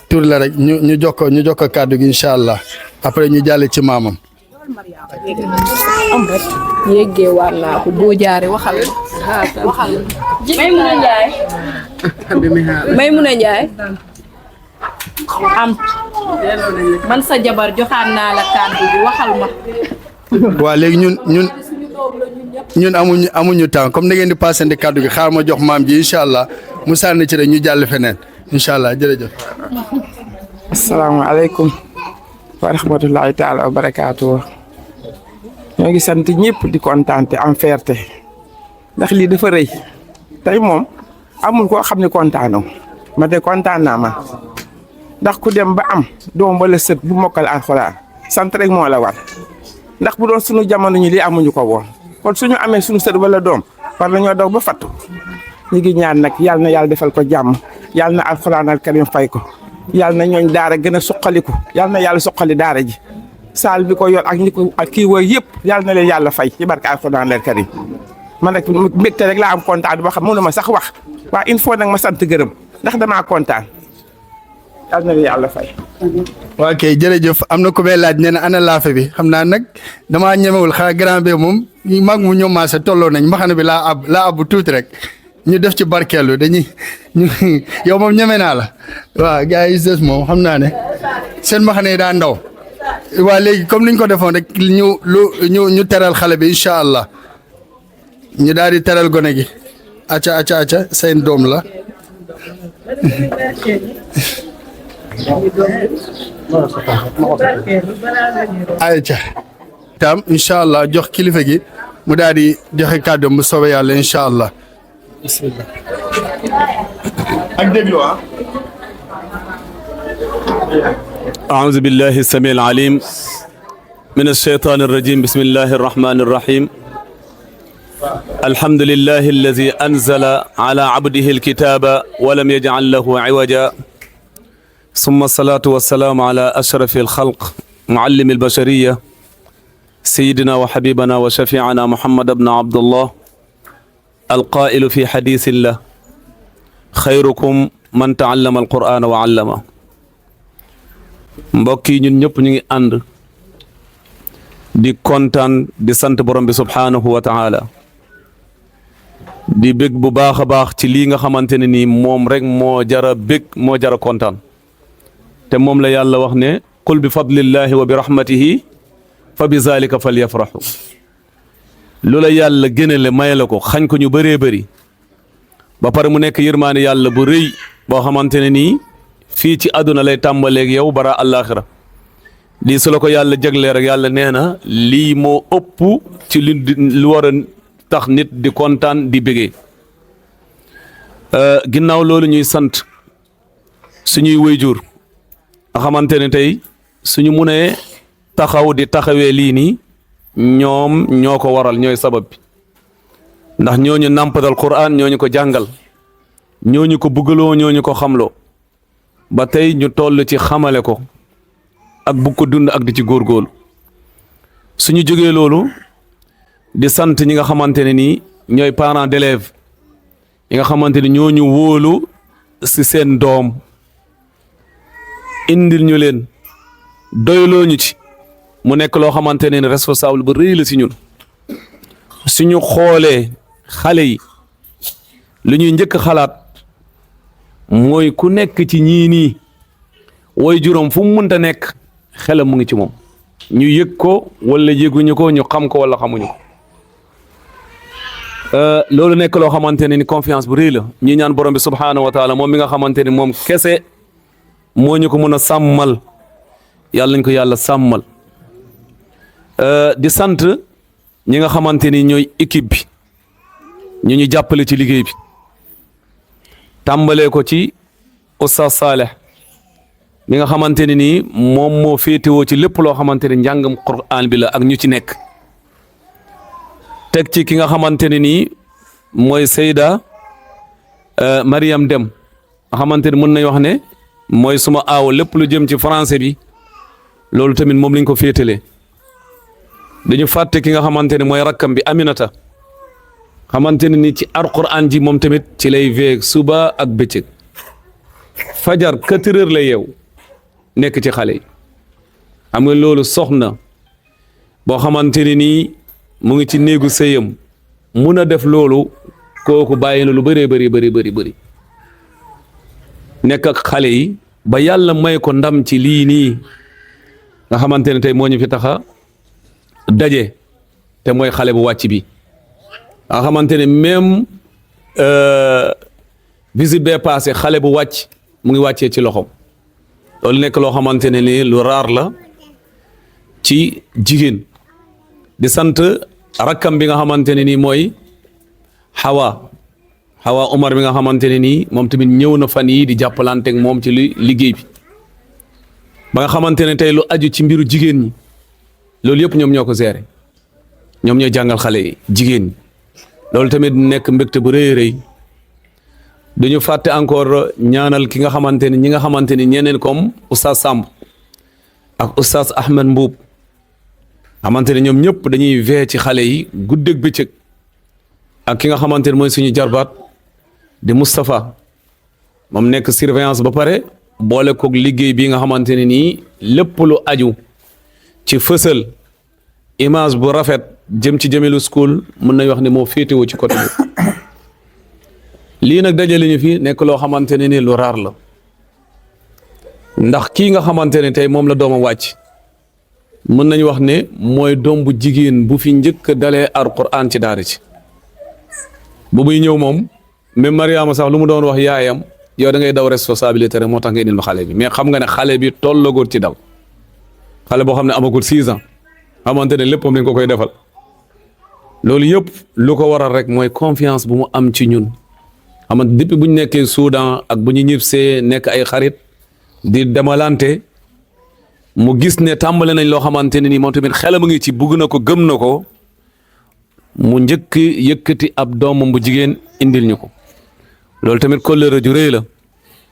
tur la rek ñu jox ko kàddu gi incha allah après ñu jàll ci maamam. am rek yéggee war naa ko boo jaaree waxal Maymuna Njaay am man sa jabar joxaan naa la kàddu bi waxal ma. waaw léegi ñun amuñu temps comme da ngeen di passante kàddu gi xaar ma jox maam ji incha allah mu sànni ci rek ñu jàll feneen incha allah jërëjëf. asalaamaaleykum wa rahmatullahi taala wa barakaatu. ñoo ngi sant ñëpp di kontaan te am fierté ndax lii dafa rëy tey moom amul koo xam ne kontaanoo ma de kontaan naa man ndax ku dem ba am doom wala sët bu mokkal alxuraan sant rek moo la war ndax bu doon sunu jamono ñi lii amuñu ko woon kon suñu amee suñu sët wala doom war nañoo daw ba fattu ñu ngi ñaan nag yàlla na yàlla defal ko jàmm yàlla na alxuraan al karim fay ko yàlla na ñooñ daara gën a suqaliku yàlla na yàlla suqali daara ji saal bi ko yor ak ñi ko ak kii wooy yëpp yàlla na leen yàlla fay ci barke alxuraan al karim man nag mbégte rek laa am kontaan boo xam mënu ma sax wax waa il faut nag ma sant gërëm ndax damaa kontaan yàlla na leen yàlla fay. waa kay jërëjëf am na ku may laaj nee na ana laafe bi xam naa nag damaa ñemewul xanaa grand bi moom mag mu ñoom maase tolloo nañ mbaxana bi laa ab tuuti rek ñu def ci barkeelu dañuy ñu yow moom ñeme naa la waaw gars yi des moom xam naa ne seen maxane yi daa ndaw waa léegi comme niñ ko defoon rek ñu teral xale bi incha allah ñu daal di teral gone gi acca seen doom la ayca tam incha allah jox kilifa gi mu daal di joxe kàddu mu soobee yàlla incha allah bismillah ak déglu أعوذ بالله السميع العليم من الشيطان الرجيم بسم الله الرحمن الرحيم الحمد لله الذي أنزل على عبده الكتاب ولم يجعل له عوجا ثم الصلاة والسلام على أشرف الخلق معلم البشرية سيدنا وحبيبنا وشفيعنا محمد بن عبد الله القائل في حديث الله خيركم من تعلم القرآن وعلمه mbokk yi ñun ñëpp ñu ngi ànd di kontaan di sant borom bi subhaanahu wa taala di bég bu baax a baax ci lii nga xamante ne nii moom rek moo jara bég moo jara kontaan te moom la yàlla wax ne qul bi fadlillahi wa bi rahmatihi fa bi zalika falyafrahu lu la yàlla gënale may la ko xañ ko ñu bëree bëri ba pare mu nekk yërmaane yàlla bu rëy boo xamante ne nii fii ci àdduna lay tàmbaleeg yow bara àllaaxira lii su la ko yàlla jaglee rek yàlla nee na lii moo ëpp ci lu war a tax nit di kontaan di bégee ginnaaw loolu ñuy sant suñuy wayjur nga xamante ne tey suñu munee taxaw di taxawee lii nii ñoom ñoo ko waral ñooy sabab bi ndax ñooñu nàmpatal Qur'an ñooñu ko jàngal ñooñu ko buggaloo ñooñu ko xamloo ba tey ñu toll ci xamale ko ak bu ko dund ak di ci góorgóorlu suñu jógee loolu di sant ñi nga xamante ne nii ñooy parents d'élèves yi nga xamante ne ñooñu wóolu si seen doom indil ñu leen doyloo ñu ci mu nekk loo xamante ne responsable bu rëy la si ñun suñu xoolee xale yi lu ñuy njëkk xalaat mooy ku nekk ci ñii nii way juróom fu mu mënta nekk xelam mu ngi ci moom ñu yëg ko wala yëguñu ko ñu xam ko wala xamuñu ko loolu nekk loo xamante ne ni confiance bu rëy la ñi ñaan borom bi subhaanahu wa taala moom mi nga xamante ni moom kese moo ñu ko mën a sàmmal yàlla nañ ko yàlla sàmmal di sant ñi nga xamante ni ñooy équipe bi ñu jàppale ci liggéey bi tàmbalee ko ci Oustaz Saleh mi nga xamante ne nii moom moo féetewoo ci lépp loo xamante ne njàngam Qur'an bi la ak ñu ci nekk teg ci ki nga xamante ne nii mooy Seyda Mariam Dem nga xamante ne mën nañ wax ne mooy suma aaw lépp lu jëm ci français bi loolu tamit moom lañ ko féetalee dañu fàtte ki nga xamante ne mooy rakkam bi Aminata xamante ne ni ci Alqur'an ji moom tamit ci lay veeg suba ak bëccëg fajar 4 heures lay yeew nekk ci xale yi xam nga loolu soxna boo xamante ne nii mu ngi ci néegu sëyam mun a def loolu kooku bàyyi na lu bëree bëri nekk ak xale yi ba yàlla may ko ndam ci lii nii nga xamante ne tey moo ñu fi taxa daje te mooy xale bu wàcc bi nga xamante ne même visite bee passé xale bu wàcc mu ngi wàccee ci loxom loolu nekk loo xamante ne ni lu raar la ci jigéen di sant rakkam bi nga xamante ne nii mooy Hawa Omar bi nga xamante ne nii moom tamit ñëw na fan yi di jàppalanteeg moom ci liggéey bi ba nga xamante ne tey lu aju ci mbiru jigéen ñi loolu yëpp ñoom ñoo ko gérer ñoom ñoo jàngal xale yi jigéen ñi loolu tamit nekk mbégte bu rëy rëy duñu fàtte encore ñaanal ki nga xamante ni ñi nga xamante ni ñeneen comme Oustaz Samb ak Oustaz Ahmed Mbuub xamante ne ñoom ñëpp dañuy vee ci xale yi guddeeg bëccëg ak ki nga xamante ne mooy suñu jarbaat di Moustapha moom nekk surveillance ba pare boole koog liggéey bi nga xamante ne nii lépp lu aju ci fësal image bu rafet jëm ci Jamilu School mën nañ wax ne moo féetewoo ci côté bi lii nag dajale ñu fi nekk loo xamante ne ni lu raar la ndax kii nga xamante ne tey moom la doomam wàcc mën nañu wax ne mooy doom bu jigéen bu fi njëkk dalee alquran ci daara ci bu muy ñëw moom même Mariama sax lu mu doon wax yaayam yow da ngay daw responsabilité rek moo tax nga indil ma xale bi mais xam nga ne xale bi tollagul ci daw xale boo xam ne amagul 6 ans xamante ne léppam dañ ko koy defal loolu yëpp lu ko waral rek mooy confiance bu mu am ci ñun xamante depuis bu ñu nekkee Soudan ak bu ñu ñibbisee nekk ay xarit di demalante mu gis ne tàmbale nañ loo xamante ne nii moom tamit xelam a ngi ci bugg na ko gëm na ko mu njëkk yëkkati ab doomam bu jigéen indil ñu ko loolu tamit kóllëre ju rëy la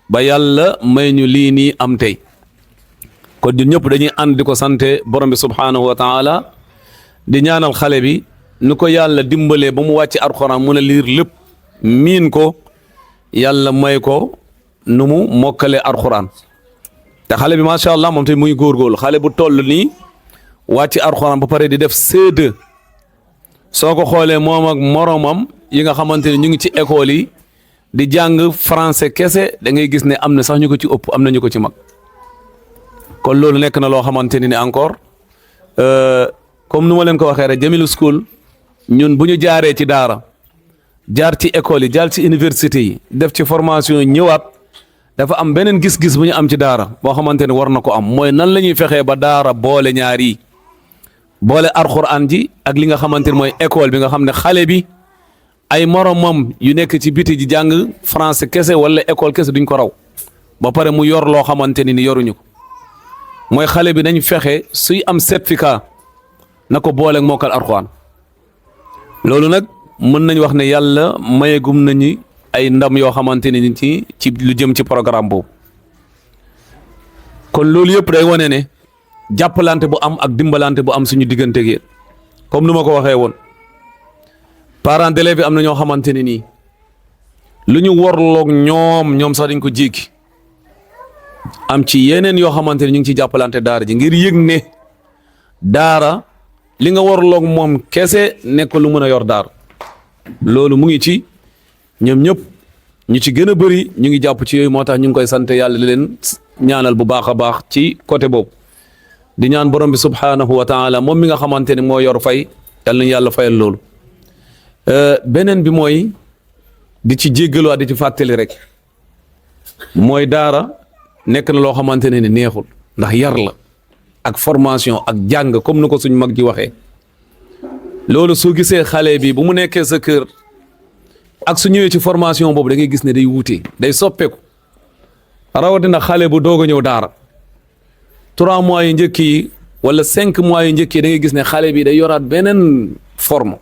ba yàlla may ñu lii nii am tey kon ñun ñëpp dañuy ànd di ko sante borom bi subhaanahu wa taala di ñaanal xale bi ni ko yàlla dimbalee ba mu wàcc alxuraan mun a liir lépp miin ko yàlla may ko nu mu mokkalee alxuraan te xale bi macha allah moom tamit muy góorgóorlu xale bu toll nii wàcc alxuraan ba pare di def C2 soo ko xoolee moom ak moromam yi nga xamante ne ñu ngi ci école yi di jàng français kese da ngay gis ne am na sax ñu ko ci ëpp am na ñu ko ci mag kon loolu nekk na loo xamante ne ni encore comme nu ma leen ko waxee rek Jamil School ñun bu ñu jaaree ci daara jaar ci école yi jaar ci université yi def ci formation ñëwaat dafa am beneen gis-gis bu ñu am ci daara boo xamante ne war na ko am mooy nan la ñuy fexee ba daara boole ñaar yi boole alxuraan ji ak li nga xamante ne mooy école bi nga xam ne xale bi ay moromam yu nekk ci biti ji jàng français kese wala école kese duñ ko raw ba pare mu yor loo xamante ni yoruñu ko mooy xale bi nañ fexe suy am certificat na ko booleeg mokkal alxuraan loolu nag mën nañ wax ne yàlla mayegum nañu ay ndam yoo xamante ni ci lu jëm ci programme boobu kon loolu yëpp day wane ne jàppalante bu am ak dimbalante bu am suñu diggante gi comme nu ma ko waxee woon parents d'élèves bi am na ñoo xamante ne nii lu ñu warloog ñoom sax dañ ko jéggi am ci yeneen yoo xamante ne ñu ngi ci jàppalante daara ji ngir yëg ne daara li nga warloog moom kese nekk lu mën a yor daara loolu mu ngi ci ñoom ñëpp ñu ci gën a bëri ñu ngi jàpp ci yooyu moo tax ñu ngi koy sant yàlla di leen ñaanal bu baax a baax ci côté boobu di ñaan borom bi subhaanahu wa taala moom mi nga xamante ne moo yor fay yal nañu yàlla fayal loolu beneen bi mooy di ci jéggaluwaat di ci fàttali rek mooy daara nekk na loo xamante ne ni neexul ndax yar la ak formation ak jàng comme ni ko suñ mag ji waxee loolu su gisee xale bi bu mu nekkee sa kër ak su ñëwee ci formation boobu da ngay gis ne day wuute day soppeeku rawatina xale bu doog a ñëw daara 3 mois yu njëkk yi wala 5 mois yu njëkk yi da ngay gis ne xale bi day yoraat beneen forme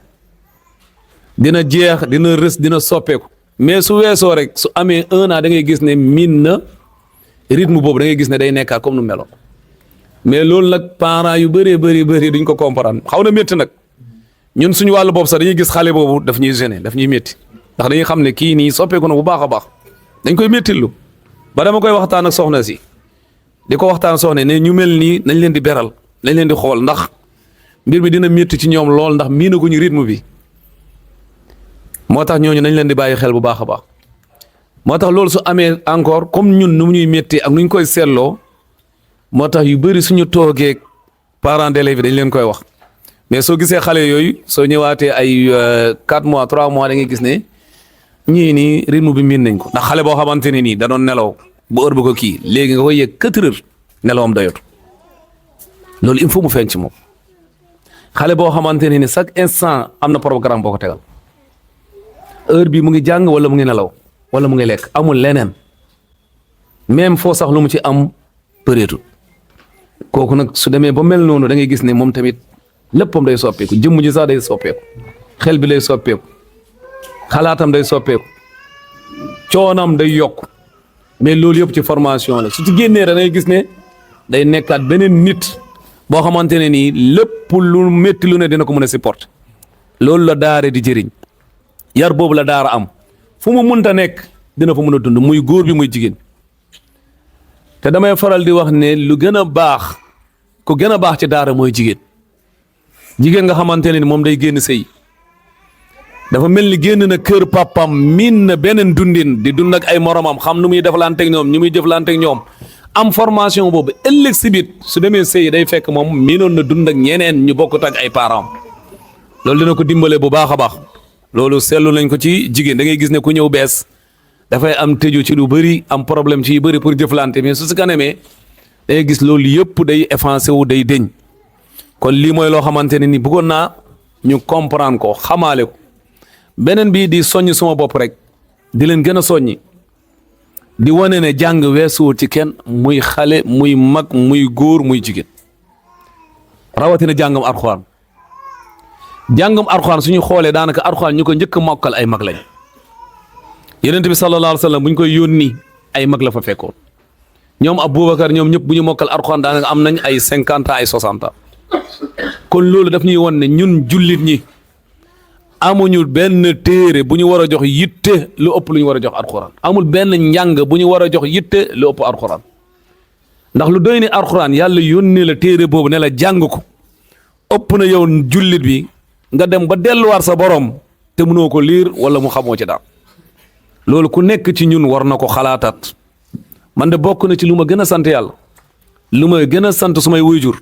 dina jeex dina rës dina soppeeku mais su weesoo rek su amee 1 an da ngay gis ne miin na rythme boobu da ngay gis ne day nekkaat comme nu melo mais loolu nag parents yu bëree bëri duñ ko comprendre xaw na métti nag ñun suñu wàllu bopp sax dañuy gis xale boobu daf ñuy gêner daf ñuy métti ndax dañuy xam ne kii nii soppeeku na bu baax a baax dañ koy méttilu ba dama koy waxtaan ak soxna si di ko waxtaan soxna ne ñu mel nii nañ leen di beral nañ leen di xool ndax mbir mi dina métti ci ñoom lool ndax miinaguñu rythme bi moo tax ñooñu nañ leen di bàyyi xel bu baax a baax moo tax loolu su amee encore comme ñun nu ñuy métti ak nu ñu koy seetloo moo tax yu bëri suñu toogee parents d'élèves dañ leen koy wax mais soo gisee xale yooyu soo ñëwaatee ay 4 mois 3 mois da ngay gis ne ñii nii rythme bi miin nañ ko ndax xale boo xamante ne nii da doon nelaw bu heure bu ko kii léegi nga koy yëg 4 heures nelawam doyatu loolu il faut mu feeñ ci moom xale boo xamante ne ni chaque instant am na programme boo ko tegal heure bi mu ngi jàng wala mu ngi nelaw wala mu ngi lekk amul leneen même foo sax lu mu ci am përeetul kooku nag su demee ba mel noonu da ngay gis ne moom tamit léppam day soppeeku jëmm ji sax day soppeeku xel bi day soppeeku xalaatam day soppeeku coonam day yokk mais loolu yëpp ci formation la su ci génnee da ngay gis ne day nekkaat beneen nit boo xamante ne nii lépp lu métti lu ne dina ko mën a supporter loolu la daara di jëriñ yar boobu la daara am fu mu mënta nekk dina fa mën a dund muy góor bi muy jigéen te damay faral di wax ne lu gën a baax ku gën a baax ci daara mooy jigéen nga xamante ne ni moom day génn sëy dafa mel ni génn na kër papam miin na beneen dundin di dund ak ay moromam xam nu muy deflanteeg ñoom ñu muy jëflanteeg ñoom am formation boobu ëllëg si biit su demee sëy day fekk moom miinoon na dund ak ñeneen ñu bokkut ak ay parents loolu dina ko dimbale bu baax a baax loolu seetlu nañ ko ci jigéen da ngay gis ne ku ñëw bees dafay am tëju ci lu bëri am problème ci yu bëri pour jëflante mais su si kanamee da ngay gis loolu yëpp day effacé wu day deñ kon lii mooy loo xamante ne ni bëggoon naa ñu comprendre ko xamaale ko beneen bi di soññ suma bopp rek di leen gën a soññi di wane ne jàng weesuwul ci kenn muy xale muy mag muy góor muy jigéen rawatina jàngam alxuraan suñu xoolee daanaka alxuraan ñu ko njëkk a mokkal ay mag lañ yonent bi sallallahu alayhi wa sallam bu ñu koy yónni ay mag la fa fekkoon ñoom Aboubacar ñoom ñëpp bu ñu mokkal alxuraan daanaka am nañ ay 50 ans ay 60 ans kon loolu daf ñuy won ne ñun jullit ñi amuñu benn téere bu ñu war a jox yitte lu ëpp lu ñu war a jox alxuraan amul benn njàng bu ñu war a jox yitte lu ëpp alxuraan ndax lu doy ni alxuraan yàlla yónnee la téere boobu ne la jàng ko ëpp na yow jullit bi nga dem ba delluwaat sa borom te mënoo ko liir wala mu xamoo ci daal loolu ku nekk ci ñun war na ko xalaataat man de bokk na ci lu ma gën a sant yàlla lu ma gën a sant sumay waajur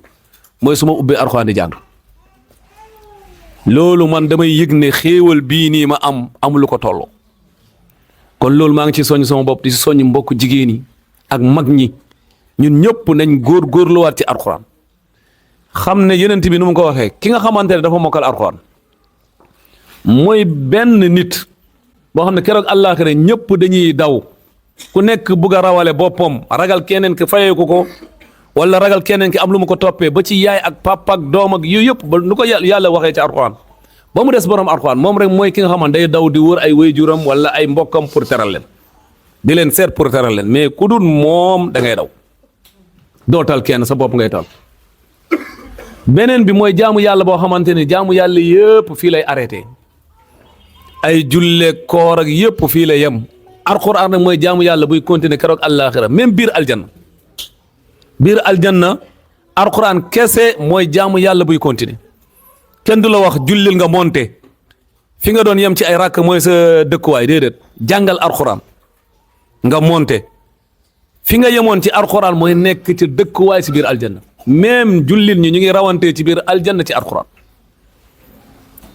mooy su ma ubbee alxuraan di jàng loolu man damay yëg ne xéewal bii nii ma am amulu ko tolloo kon loolu maa ngi ci soññ sama bopp di si soññ mbokk jigéen ñi ak mag ñi ñun ñëpp nañ góorgóorluwaat ci alxuraan xam ne yenent bi nu mu ko waxee ki nga xamante ne dafa mokkal alxuraan mooy benn nit boo xam ne keroog àllaaxira ñëpp dañuy daw ku nekk bugg a rawale boppam ragal keneen ki fayeeku ko wala ragal keneen ki am lu mu ko toppee ba ci yaay ak papa ak doom ak yooyu yëpp ba nu ko yàlla waxee ci alxuraan ba mu des borom alxuraan moom rek mooy ki nga xamante day daw di wër ay waajuram wala ay mbokkam pour teral leen di leen seet pour teral leen mais ku dul moom da ngay daw doo tal kenn sa bopp ngay tal beneen bi mooy jaamu yàlla boo xamante ni jaamu yàlla yëpp fii lay arrêté ay julle koor ak yëpp fii lay yem alxuraan nag mooy jaamu yàlla buy continuer keroog àllaaxira même biir aljanna alxuraan kese mooy jaamu yàlla buy continuer kenn du la wax jullil nga monte fi nga doon yem ci ay rakk mooy sa dëkkuwaay déedéet jàngal alxuraan nga monte fi nga yemoon ci alxuraan mooy nekk ci dëkkuwaay si biir aljanna même jullit ñi ñu ngi rawantee ci biir aljanna ci alxuraan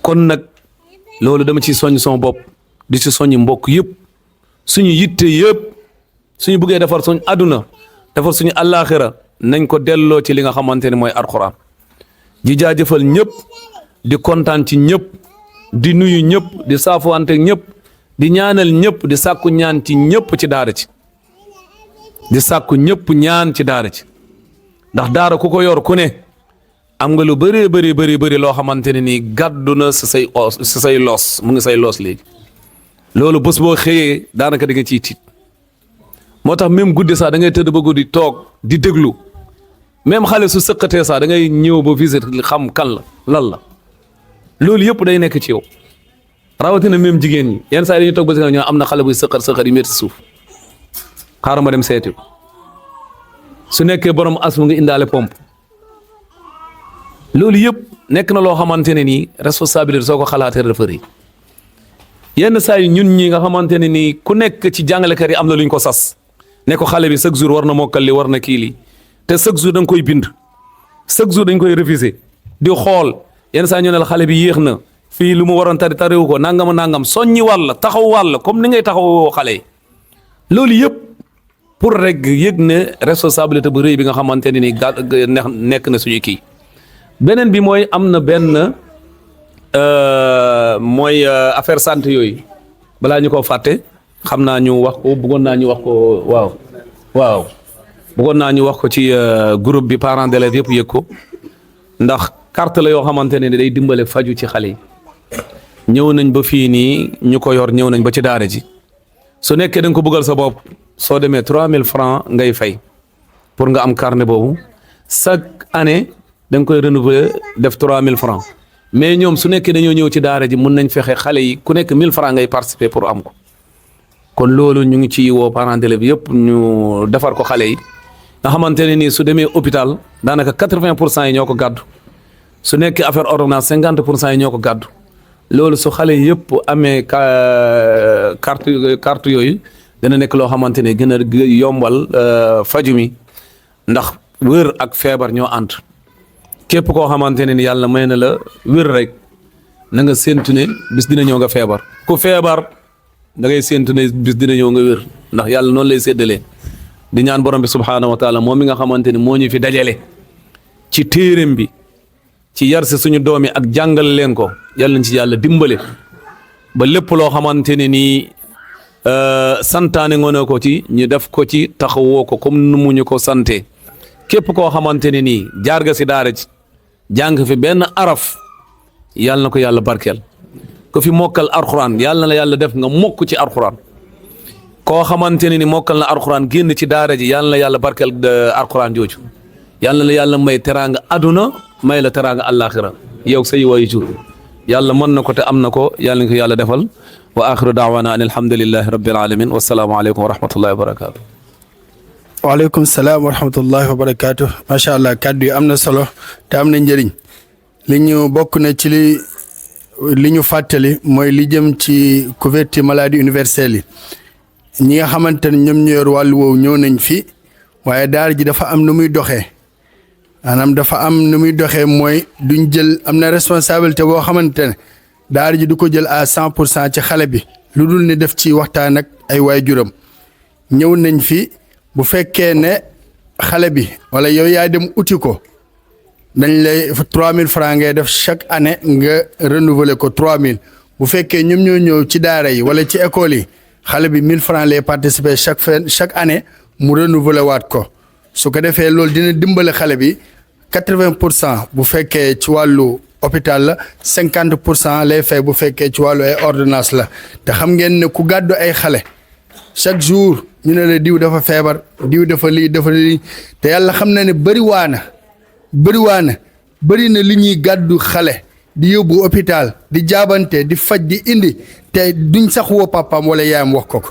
kon nag loolu dama ci soññ sama bopp di ci soññ mbokk yëpp suñu yitte yëpp suñu bëggee defar suñu àdduna defar suñu àllaaxira nañ ko delloo ci li nga xamante ne mooy alxuraan di jaajëfal ñëpp di kontaan ci ñëpp di nuyu ñëpp di saafuwante ñëpp di ñaanal ñëpp di sàkku ñaan ci ñëpp ci daara ci di sàkku ñëpp ñaan ci daara ci ndax daara ku ko yor ku ne am nga lu bëree bëri loo xamante ne nii gàddu na sa say loos mu ngi say loos léegi loolu bés boo xëyee daanaka da nga ciy tiit moo tax même guddi sax da ngay tëdd ba guddi toog di déglu même xale su sëqatee sax da ngay ñëw ba visite xam kan la lan la loolu yëpp day nekk ci yow rawatina même jigéen ñi yenn saa yi dañuy toog ba si ñoo am na xale buy sëqat yi métti suuf xaaral ma dem seeti ko su nekkee borom asma nga indaale pompe loolu yëpp nekk na loo xamante ne nii responsabilité soo ko xalaatee dafa rëy yenn saa yi ñun ñi nga xamante ne nii ku nekk ci jàngalekat yi am na lu ñu ko sas ne ko xale bi chaque jour war na mokkal li war na kii lii te chaque jour da nga koy bind chaque jour dañ koy réviser di xool yenn saa ñu ne la xale bi yéex na fii lu mu waroon tariwu ko nangam soññi wàll taxaw wàll comme ni ngay taxawoo xale yi loolu yëpp pour rek yëg ne responsabilité bu rëy bi nga xamante ne nii nekk na suñu kii beneen bi mooy am na benn mooy affaire santé yooyu balaa ñu ko fàtte xam naa ñu wax ko bëggoon naa ñu wax ko waaw bëggoon naa ñu wax ko ci groupe bi parents d'élèves yëpp yëg ko ndax carte la yoo xamante ne day dimbale faju ci xale yi ñëw nañ ba fii nii ñu ko yor ñëw nañ ba ci daara ji su nekkee da nga ko bëggal sa bopp soo demee 3000 francs ngay fay pour nga am carnet boobu chaque année da nga koy renouveler def 3000 francs mais ñoom su nekkee dañoo ñëw ci daara ji mun nañ fexe xale yi ku nekk 1000 francs ngay participer pour am ko kon loolu ñu ngi ci woo parents d'élèves yëpp ñu defar ko xale yi nga xamante ne nii su demee hôpital daanaka 80% yi ñoo ko gàddu su nekkee affaire ordonnance 50% yi ñoo ko gàddu loolu su xale yëpp amee carte yooyu dana nekk loo xamante ne gën a yombal faju mi ndax wér ak feebar ñoo ànd képp koo xamante ne ni yàlla may na la wér rek na nga séntu ne bis dina ñëw nga feebar ku feebar da ngay séntu ne bis dina ñëw nga wér ndax yàlla noonu lay séddalee di ñaan borom bi subhaanahu wa taala moom mi nga xamante ni moo ñu fi dajale ci téeréem bi ci yar si suñu doom yi ak jàngal leen ko yàlla nañ ci yàlla dimbale ba lépp loo xamante ne nii santaane ngoone ko ci ñu def ko ci taxawoo ko comme nu mu ñu ko sante képp koo xamante ne nii jaar nga si daara ji jàng fi benn araf yàlla na ko yàlla barkeel ko fi mokkal alxuraan yàlla na la yàlla def nga mokk ci alxuraan koo xamante ne ni mokkal na alxuraan génn ci daara ji yàlla na yàlla barkeel alxuraan jooju yàlla na yàlla may teraanga aduna may la teraanga àllaaxira yow say waajur yàlla mën na ko te am na ko yàlla na ko yàlla defal wa axiru daawana an alhamdulillahi rabbil alamin wasalaamu aleykum wa rahmatullahi wa barakatu waaleykum salaam wa rahmatullahi wa barakaatu macha allah kàddu yi am na solo te am na njëriñ li ñu bokk na ci li ñu fàttali mooy li jëm ci couverture maladie universelle yi ñi nga xamante ne ñoom ñu yor wàllu woowu ñëw nañ fi waaye daara ji dafa am nu muy doxee maanaam dafa am nu muy doxee mooy duñ jël am na responsabilité boo xamante ne daara ji du ko jël à 100% ci xale bi lu dul ni def ci waxtaan ak ay waajuram ñëw nañ fi bu fekkee ne xale bi wala yow yaa dem uti ko dañ lay 3000 francs ngay def chaque année nga renouveler ko 3000 bu fekkee ñoom ñoo ñëw ci daara yi wala ci école yi xale bi 1000 francs lay participer chaque année mu renouveler waat ko su ko defee loolu dina dimbale xale bi 80% bu fekkee ci wàllu hôpital la 50% lay fay bu fekkee ci wàllu ay ordonnance la te xam ngeen ne ku gàddu ay xale chaque jour ñu ne la diw dafa feebar diw dafa lii te yàlla xam na ne bëri na li ñuy gàddu xale di yóbbu hôpital di jaabante di faj di indi te duñ sax woo papaam wala yaayam wax ko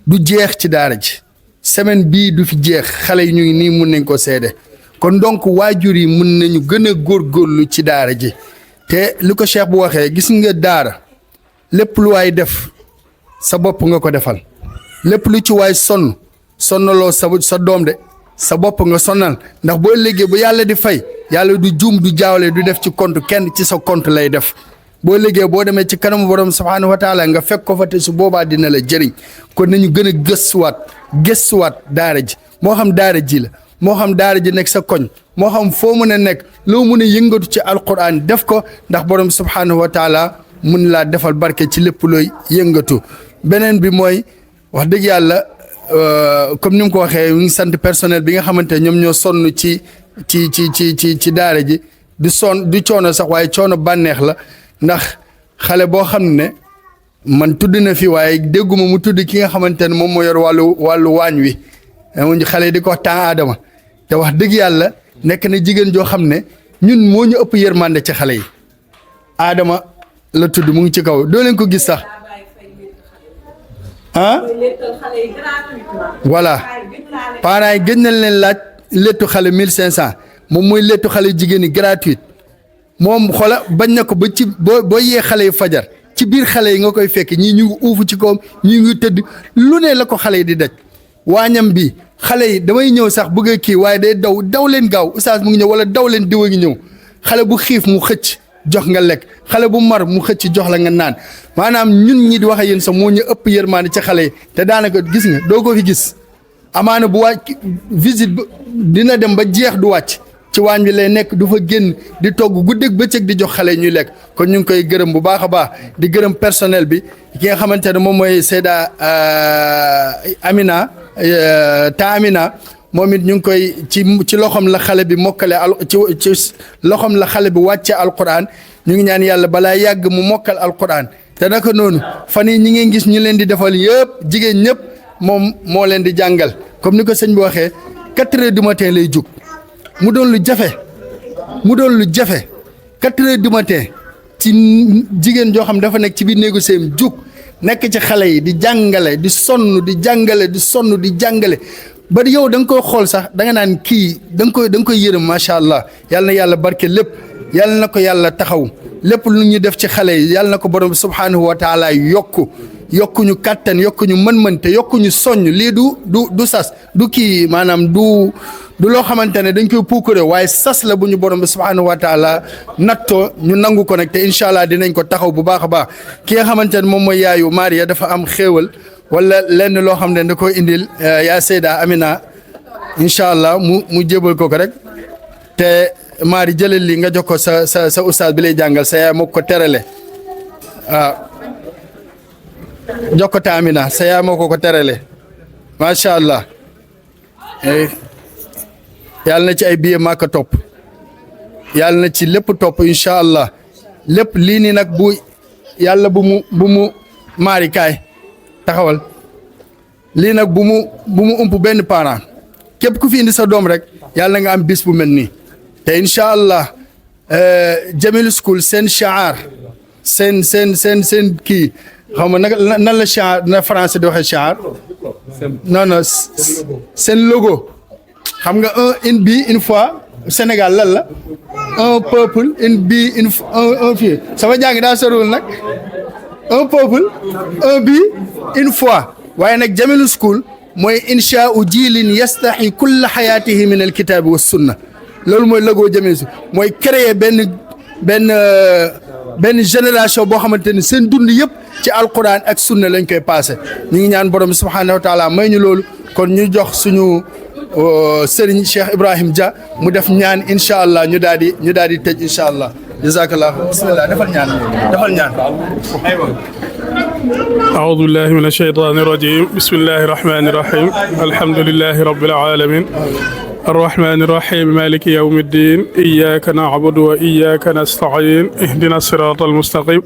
du jeex ci daara ji semaine bii du fi jeex xale yi ñu ngi nii mun nañ ko seede kon donc waajur yi mun nañu gën a góorgóorlu ci daara ji te li ko cheikh bu waxee gis nga daara lépp lu waay def sa bopp nga ko defal lépp lu ci waay sonnaloo sa doom de sa bopp nga sonnal ndax boo liggéey bu yàlla di fay yàlla du juum du jaawale du def ci compte kenn ci sa compte lay def boo liggéey boo demee ci kanamu borom subhaanahu wa taala nga fekk ko fa te su boobaa dina la jëriñ kon nañu gën a gëstuwaat daara ji moo xam daara ji la moo xam daara ji nekk sa koñ moo xam foo mën a nekk loo mën a yëngatu ci alquran def ko ndax borom subhaanahu wa taala mun laa defal barke ci lépp looy yëngatu beneen bi mooy wax dëgg yàlla comme ni mu ko waxee ñu ngi sant personnel bi nga xamante ñoom ñoo sonn ci daara ji du coono sax waaye coono bànneex la ndax xale boo xam ne man tudd na fi waaye dégguma mu tudd ki nga xamante ne moom moo yor wàllu waañ wi mu xale yi di ko wax temps Adama te wax dëgg yàlla nekk na jigéen joo xam ne ñun moo ñu ëpp yërmande ci xale yi Adama la tudd mu ngi ci kaw doo leen ko gis sax voilà parents yi gën nañ leen laaj léttu xale 1500 moom mooy léttu xale jigéen yi gratuite moom xoola bañ na ko ba ci boo yee xale yi fajar ci biir xale yi nga koy fekk ñii ñu ngi uufu ci kawam ñii ngi tëdd lu ne la ko xale yi di daj waañam bi xale yi damay ñëw sax bëgg kii waaye day daw leen gaaw oustaz mu ngi ñëw wala daw leen diwa ngi ñëw xale bu xiif mu xëcc jox nga lekk xale bu mar mu xëcc jox la nga naan maanaam ñun ñi di wax ak yéen sax moo ñu ëpp yërmaande ci xale yi te daanaka gis nga doo ko fi gis amaana bu wàcc visite dina dem ba jeex du wàcc ci waañ bi lay nekk du fa génn di togg guddeeg bëccëg di jox xale yi ñuy lekk kon ñu ngi koy gërëm bu baax a baax di gërëm personnel bi ki nga xamante ne moom mooy Seyda Amina Amina moom it ñu ngi koy ci loxoom la xale bi mokkale ci loxoom la xale bi wàcce alquran ñu ngi ñaan yàlla balaa yàgg mu mokkal alquran te naka noonu fan yii ñi ngeen gis ñu leen di defal yëpp jigéen ñëpp moom moo leen di jàngal comme ni ko sëñ bi waxee 4 heures du matin lay jug mu doon lu jafe 4 heures du matin ci jigéen joo xam dafa nekk ci biir néegu sëyam jug nekk ci xale yi di jàngale di sonn di jàngale ba yow da nga koy xool sax da nga naan kii da nga koy yërëm macha allah yàlla na yàlla barke lépp yàlla na ko yàlla taxaw lépp lu ñu def ci xale yi yàlla na ko borom bi subhanahu wa taala yokku ñu kattan yokku ñu mën-mën te yokku ñu soññ lii du sas du kii maanaam du loo xamante ne dañ koy puukare waaye sas la bu ñu borom bi subhanahu wa taala nattoo ñu nangu ko nag te incha allah dinañ ko taxaw bu baax a baax ki nga xamante ne moom mooy yaayu Maria dafa am xéewal wala lenn loo xam ne da koy indil yaa Seyda Amina incha allah mu jébal ko rek te Marie jëlal li nga jox ko sa ustaas bi lay jàngal sa yaay moo ko terale waaw jox ko te Amina sa yaay moo ko terale macha allah yàlla na ci ay billet Makka topp yàlla na ci lépp topp incha allah lépp lii nii nag bu yàlla bu mu Marie kaay taxawal lii nag bu mu ump benn parent képp ku fi indi sa doom rek yàlla nga am bis bu mel nii te incha allah Jamil School seen shaar seen kii xam nga nan la shaar na français di waxee shaar non seen logo xam nga une bi une fois Sénégal lan la un peuple une bi un fii sama jàng daa sorul nag un peuple un bi une fois waaye nag Jamil School mooy insha u jiilin yastaxi kulla xayaatihi min alkitaabi wa sunna loolu mooy lëgoo Jamil School mooy créer benn génération boo xamante ni seen dund yëpp ci alquran ak sunna lañ koy passé ñu ngi ñaan borom subhanahu wa taala may ñu loolu kon ñu jox suñu Serigne Cheikh Ibrahim Dia mu def ñaan incha allah ñu daal di tëj incha allah jazakallah bismillah defal ñaan aywa أعوذ بالله من الشيطان الرجيم بسم الله الرحمن الرحيم الحمد لله رب العالمين الرحمن الرحيم مالك يوم الدين إياك نعبد وإياك نستعين اهدنا الصراط المستقيم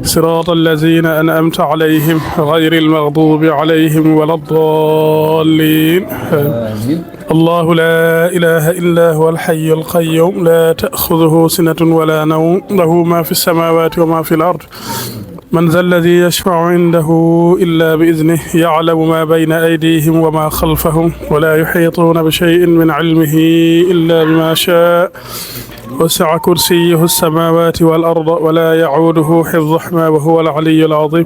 صراط الذين أنعمت عليهم غير المغضوب عليهم ولا الضالين الله لا إله إلا هو الحي القيوم لا تأخذه سنة ولا نوم له ما في السماوات وما في الأرض من ذا الذي يشفع عنده إلا بإذنه يعلم ما بين أيديهم وما خلفهم ولا يحيطون بشيء من علمه إلا بما شاء وسع كرسيه السماوات والأرض ولا يعوده حفظهما وهو العلي العظيم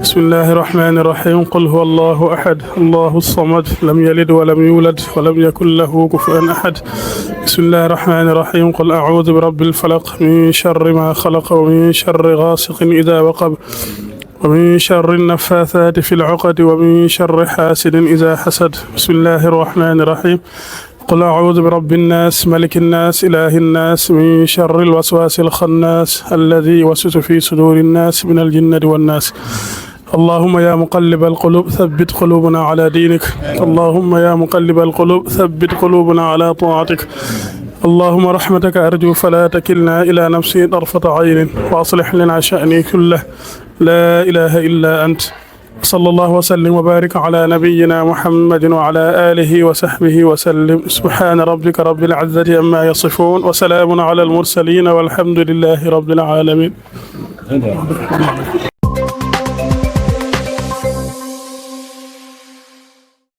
بسم الله الرحمن الرحيم قل هو الله أحد الله الصمد لم يلد ولم يولد ولم يكن له كفوا أحد بسم الله الرحمن الرحيم قل أعوذ برب الفلق من شر ما خلق ومن شر غاسق إذا وقب ومن شر النفاثات في العقد ومن شر حاسد إذا حسد بسم الله الرحمن الرحيم قل أعوذ برب الناس ملك الناس إله الناس من شر الوسواس الخناس الذي يوسوس في صدور الناس من الجنة والناس اللهم يا مقلب القلوب ثبت قلوبنا على دينك اللهم يا مقلب القلوب ثبت قلوبنا على طاعتك اللهم رحمتك أرجو فلا تكلنا إلى نفسي طرفة عين وأصلح لنا شأني كله لا إله إلا أنت صلى الله وسلم وبارك على نبينا محمد وعلى آله وصحبه وسلم سبحان ربك رب العزة عما يصفون وسلام على المرسلين والحمد لله رب العالمين